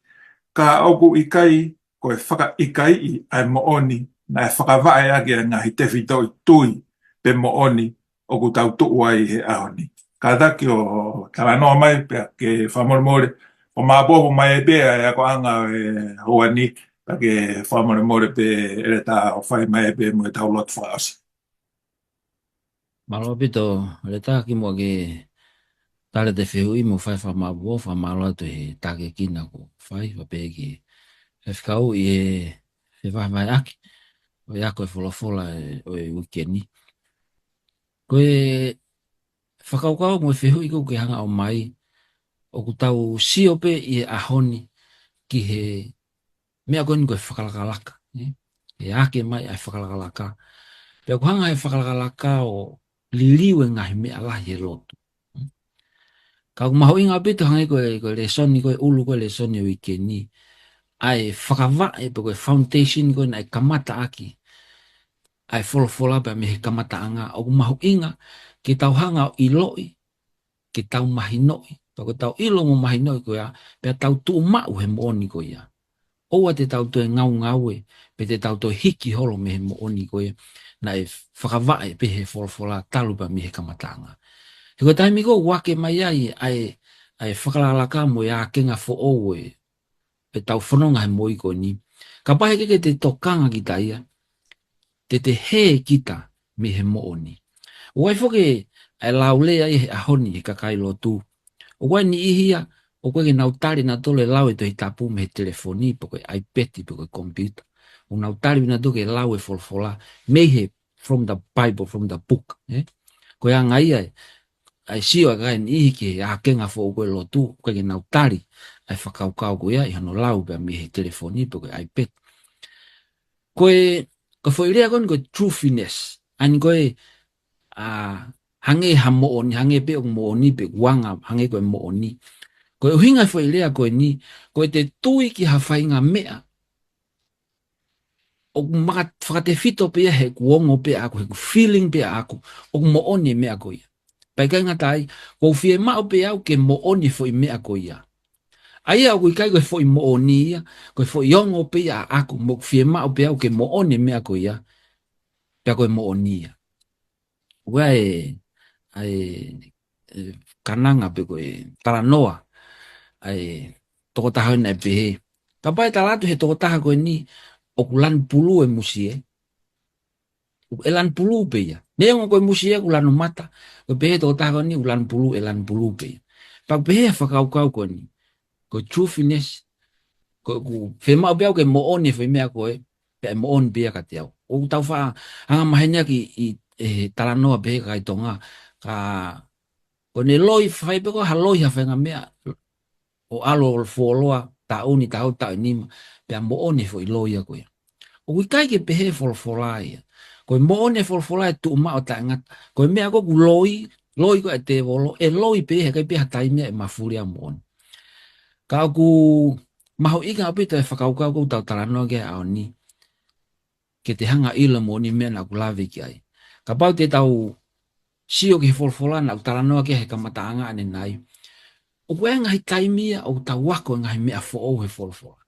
ka ʻoku ʻikai ko e fakaʻikaiʻi ʻa e moʻoni naʻe fakavaʻe ʻaki ʻa e ngaahi tefitoʻi tui pe moʻoni ʻoku tau tuʻu ai he ʻaho ni. Kātaki ʻo talanoa mai pea ke fakamolemole, ʻo māpōpō mai pē ʻa e akoʻanga ʻo e houa ni, pea ke fakamolemole pē ʻEletā ʻo fai mai pē mo ʻetau lotu fakaʻosi. Mālō ʻaupito, ʻEletā, kimuʻa ke tali ʻete fehuʻi mo fai e fakamālō, fakamālō atu he tākiekina kuo fai, pea pehē ki he faifekau ʻi he fevahevaheʻaki ʻo e ako e folofola ʻo e uike ni. Ko e fakakaukau mo e fehuʻi ʻoku ke hanga ʻo ʻomai, ʻoku tau sio pē ʻi he ʻaho ni ki he meʻa ko eni ko e fakalakalaka, ē? ʻE ake mai ʻa e fakalakalaka. Pea ʻoku hanga ʻe he fakalakalaka ʻo liliu e ngaahi meʻa lahi he lotu. Ka ʻoku mahuʻinga ʻaupito hangē ko e, ko e lēsoni, ko e ʻulu ko e lēsoni ʻo e uike ni, ʻa e fakavaʻe pe ko e foundation ko ē naʻe kamata ʻaki ʻa e folofola pea mei he kamataʻanga, ʻoku mahuʻinga ke tau hanga ʻo ʻiloʻi, ke tau mahinoʻi. Pea ko ʻetau ʻilo mo mahinoʻi ko ia, pea tau tuʻu maʻu he moʻoni ko ia. ʻOua te tau toe ngaungaue, pe te tau toe hiki holo mei he moʻoni ko ia naʻe fakavaʻe pē he folofola talu pea mei he kamataʻanga. He ko e taimi ko ē ʻoku ake mai ai ʻa e, ʻa e fakalakalaka mo e ākenga foʻou ʻo e, ʻetau fononga he moʻui ko eni. Kapau he ʻikai ke te tokanga kita ia, te te hē kita mei he moʻoni. ʻOku ʻi ai foki ʻa e laulea ia he ʻaho ni he kakai lotu. ʻOku ʻi ai e niʻihi ia, ʻoku ʻikai ke nau tali nautolu e lau e Tohi Tapu mei he telefoni, pe ko e iPad, pe ko e computer. ʻOku nau tali nautolu ke lau e folofola mei he, from the Bible, from the book, ē? Ko e anga ia ʻa e sio ʻa e kakai niʻihi ki he ākenga foʻou ko ē lotu, ʻoku ʻikai ke nau tali ʻa e fakakaukau ko ia ʻi hono lau pea mei he telefoni pe ko e iPad. Ko e, ko e foʻi lea ko eni ko e truthiness. ʻA eni ko e, ʻa, hangē ha moʻoni, hangē pē ʻoku moʻoni pe ʻoku anga, hangē ko e moʻoni. Ko e ʻuhinga e foʻi lea ko eni, ko ʻete tui ki ha faʻahinga meʻa ʻoku maka-, fakatefito pē ia heʻeku ongo pē ʻaʻaku, heʻeku feeling pē ʻaʻaku, ʻoku moʻoni e meʻa ko ia. Pea ʻikai ngata ai, ʻoku ou fiemaʻu pē au ke moʻoni e foʻi meʻa ko ia. ʻA ia ʻoku ʻikai ko e foʻi moʻoni ia, ko e foʻi ongo pē ia ʻaʻaku, mo ʻoku fiemaʻu pē au ke moʻoni e meʻa ko ia, pea ko e moʻoni ia. ʻOku ʻi ai e, ʻa e, e, kananga pe ko e talanoa ʻa e tokotaha naʻe pehē. Kapau ʻe tala atu he tokotaha ko eni ʻoku lanu pulū e musie, ʻoku ʻe lanu pulū pē ia. Neongo ko e musie ʻoku lanu mata, ko e pehē tokotaha ko eni ʻoku lanu pulū, ʻe lanu pulū pē ia. Pea ʻoku pehē fakakaukau ko eni, ko e truthiness, ko ʻeku fiemaʻu pē au ke moʻoni e foʻi meʻa ko ē, pea ʻe moʻoni pē ia kiate au. ʻOku tau faʻa angamaheni ʻaki ʻi, ʻi he talanoa pehē kakai Tonga, ka ko ʻene loi, fai pē ko ha loi ha faʻahinga meʻa, ʻo ʻalu ʻo fuoloa, taʻu ʻe nima, taʻu ʻe nima, pea moʻoni e foʻi loi ia ko ia. ʻOku ʻikai ke pehē folofola ia. Ko e moʻoni e folofola ʻe tuʻu maʻu taʻengata. Ko e meʻa ko ē ʻoku loi, loi ko ē ʻa e tēvolo, ʻe loi pē, he ʻikai pē ha taimi ia ʻe mafuli ai e moʻoni. Ka ʻoku mahuʻinga ʻaupito e fakakaukau ko ē ʻoku tau talanoa ki ai he ʻaho ni, ke te hanga ʻo ʻilo e moʻoni e meʻa naʻa ku lave ki ai. Kapau te tau sio ki he folofola naʻa ku talanoa ki ai he kamataʻanga ʻanenai, ʻoku ʻi ai e ngaahi taimi ia ʻoku tau ako e ngaahi meʻa foʻou he folofola.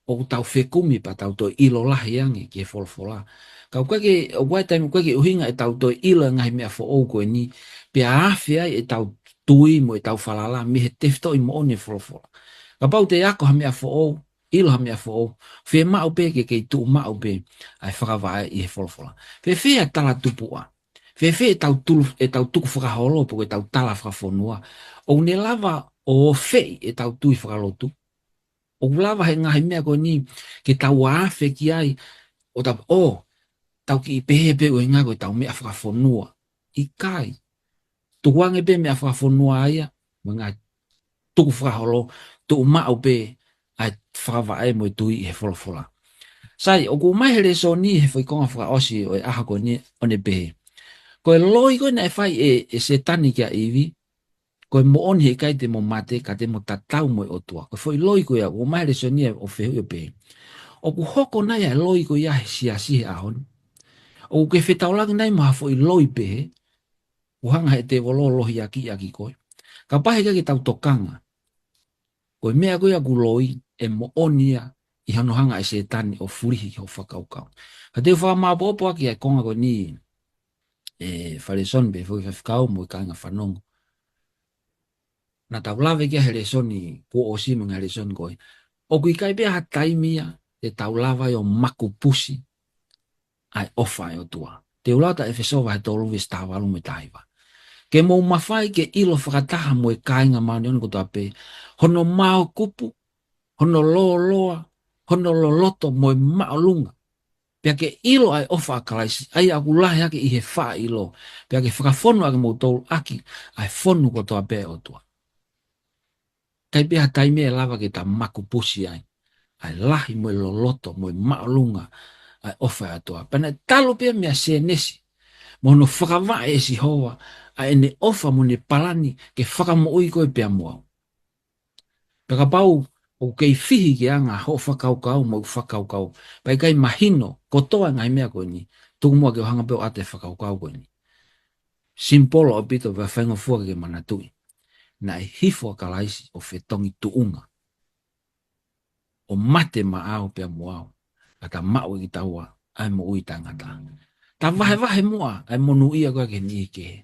ʻOku tau fekumi pea tau toe ʻilo lahi ange ki he folofola. Ka ʻoku ʻikai ke, ʻoku ʻi ai e taimi ʻoku ʻikai ke ʻuhinga ʻetau toe ʻilo e ngaahi meʻa foʻou ko eni, pea afe ai ʻetau tui mo ʻetau falala mei he tefitoʻi moʻoni e folofola. Kapau te ako ha meʻa foʻou, ʻilo ha meʻa foʻou, fiemaʻu pē ke kei tuʻu maʻu pē ʻa e fakavaʻe ʻi he folofola. Fēfē ʻa e talatupuʻa? Fēfē ʻetau tulu, ʻetau tukufakaholo pe ko ʻetau tala fakafonua? ʻOku ne lava ʻo ofeʻi ʻetau tui fakalotu? ʻOku lava he ngaahi meʻa ko eni ke tau afe ki ai, ʻo tau, ʻo tau kiʻi pehē pē ʻuhinga ko ʻetau meʻa fakafonua? ʻIkai. Tukuange pē meʻa fakafonua ia, mo e ngaahi tukufakaholo, tuʻu maʻu pē ʻa e fakavaʻe mo e tui ʻi he folofola. Sai, ʻoku ʻomai he lēsoni he foʻi konga fakaʻosi ʻo e ʻaho ko eni ʻo ne pehē, ko e loi ko ē naʻe fai ʻe, ʻe Sētane kia ʻIvi, ko e moʻoni he ʻikai te mo mate, ka te mo tatau mo e ʻOtua. Ko e foʻi loi ko ia, ʻoku ʻomai he lēsoni ʻo fehuʻi ʻo pehē, ʻoku hoko nai ʻa e loi ko ia he siasi he ʻaho ni? ʻOku ke fetaulaki nai mo ha foʻi loi pehē, ʻoku hanga he tēvolo ʻo lohiakiʻi ʻaki koe? Kapau he ʻikai ke tau tokanga, Ko e meʻa ko ia ʻoku loi, ʻe moʻoni ia ʻi hono hanga ʻe Sētane ʻo fulihi ki hoʻo fakakaukau. Ka te u fakamāopoopo ʻaki ʻa e konga ko eni, ʻe, fale lēsoni pē foʻi faifekau mo e kāinga fanongo. Naʻa tau lave ki ai he lēsoni kuo ʻosi mo e ngaahi lēsoni ko ē. ʻOku ʻikai pē ha taimi ia te tau lava ai ʻo makupusi ʻa e ʻofa ʻa e ʻOtua. Te u lau ʻa ʻEfesō vahe tolu veesi taha valu mo e taha hiva. Ke mou mafai ke ʻilo fakataha mo e kāinga māʻoniʻoni kotoa pē, hono maokupu, hono lōloa, hono loloto mo e māʻolunga. Pea ke ʻilo ʻa e ʻofa ʻa Kalaisi, ʻa ia ʻoku lahi hake ʻi he faʻa ʻilo. Pea ke fakafonu ʻa kimoutolu ʻaki ʻa e fonu kotoa pē ʻa e ʻOtua. ʻIkai pē ha taimi ʻe lava ke ta makupusi ai ʻa e lahi mo e loloto mo e māʻolunga ʻa e ʻofa ʻa e ʻOtua. Pea naʻe talu pē ia meia Sēnesi, mo hono fakavaʻe ʻe Sihova ʻa ʻene ʻofa mo ʻene palani ke fakamoʻui koe pea mo au. Pea kapau ʻoku kei fihi ki he anga hoʻo fakakaukau mo ʻeku fakakaukau, pea ʻikai mahino kotoa e ngaahi meʻa ko eni, tuku muʻa ke u hanga pē ʻo ʻoatu e fakakaukau ko eni. Simipolo ʻaupito pea faingofua ke ke manatuʻi. Naʻe hifo ʻa Kalaisi ʻo fetongi tuʻunga, ʻo mate maʻau pea mo au, kae ta maʻu ʻe kitaua ʻa e moʻui taʻengata. Ta vahevahe muʻa ʻa e monūʻia ko ia ki he niʻihi kehe.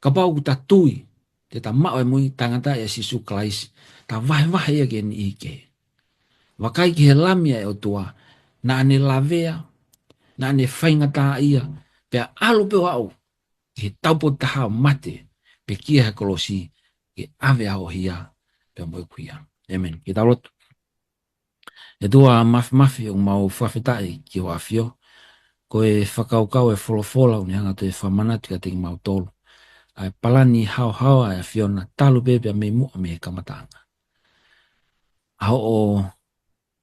Kapau ʻoku ta tui te ta maʻu e moʻui taʻengata ʻia Sīsū Kalaisi, ta vahevahe ia ki he niʻihi kehe. Vakai ki he Lami ʻa e ʻOtua, naʻa ne lavea, naʻa ne faingataʻaʻia, pea ʻalu pē ʻo aʻu ki he taupotu taha ʻo mate, pekia he kolosi, ke ʻave ʻa hoʻo hia pea mo ʻeku hia. ʻĒmeni. Ke tau lotu. ʻE ʻOtua Māfimafi, ʻoku mau fakafetaʻi ki hoʻo ʻAfio, ko e fakakaukau ʻa e folofola ʻoku ne hanga ʻo toe fakamanatu kiate kimautolu ʻa e palani haohaoa ʻa e ʻAfiona talu pē pea mei muʻa mei he kamataʻanga. ʻA hoʻo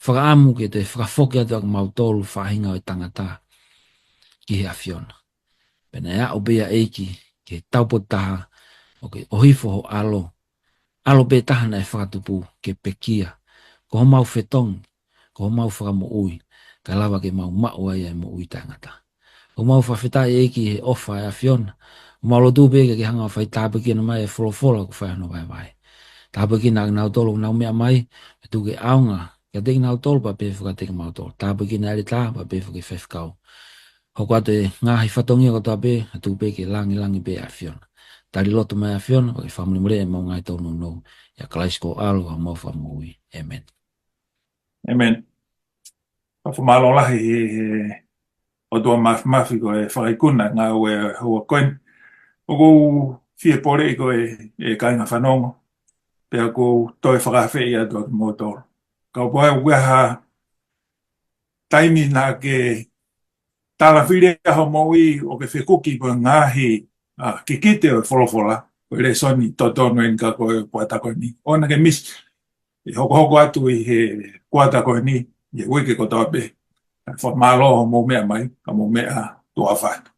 fakaʻamu ke toe fakafoki atu ʻa kimautolu faʻahinga ʻo e tangata ki he ʻAfiona. Pea naʻe aʻu pē ia ʻEiki ki he taupotu taha ʻo ke ʻohifo ho ʻAlo, ʻAlo pē taha naʻe fakatupu ke pekia, ko homau fetongi, ko homau fakamoʻui, kae lava ke mau maʻu ai ʻa e moʻui taʻengata. ʻOku mau fakafetaʻi ʻEiki he ʻofa ʻa e ʻAfiona. ʻOku mau lotu pē ke ke hanga ʻo fai tāpuekina mai e folofola ʻoku fai hono vahevahe. Tāpuekina ʻa kinautolu ʻoku nau meʻa mai, pea tuku ke ʻaonga kiate kinautolu pea pehē foki kiate kimautolu. Tāpuekina e ʻeletā pea pehē foki ki he faifekau. Hoko atu e ngaahi fatongia kotoa pē, ʻa tuku pē ke langilangi pē ʻa e ʻAfiona. Tali lotu mai ʻa e ʻAfiona, pea ke fakamolemoleʻi ʻemau ngaahi tōnounou. ʻIa Kalaisi ko ho ʻAlo, ko homau Fakamoʻui. ʻĒmeni. ʻĒmeni. Fakamālō lahi he, he ʻOtua Māfimafi ko e fakaikuna ngāue ʻa e houa ko eni. ʻOku ou fie poleʻi koe, ʻe kāinga fanongo, pea ʻoku ou toe fakaafeʻi atu ʻa kimoutolu. Kapau ʻoku ʻi ai ha taimi naʻa ke talafili ai hoʻo moʻui ʻo ke fekuki mo e ngaahi, ʻa, kikite ʻo e folofola, ko e lēsoni totonu eni ka ko e kuata ko eni. ʻOua naʻa ke misi. ʻE hokohoko atu ʻi he kuata ko eni, ʻi he uike kotoa pē. Fakamālō hoʻomou meʻa mai, ka mou meʻa tuʻa ʻofa atu.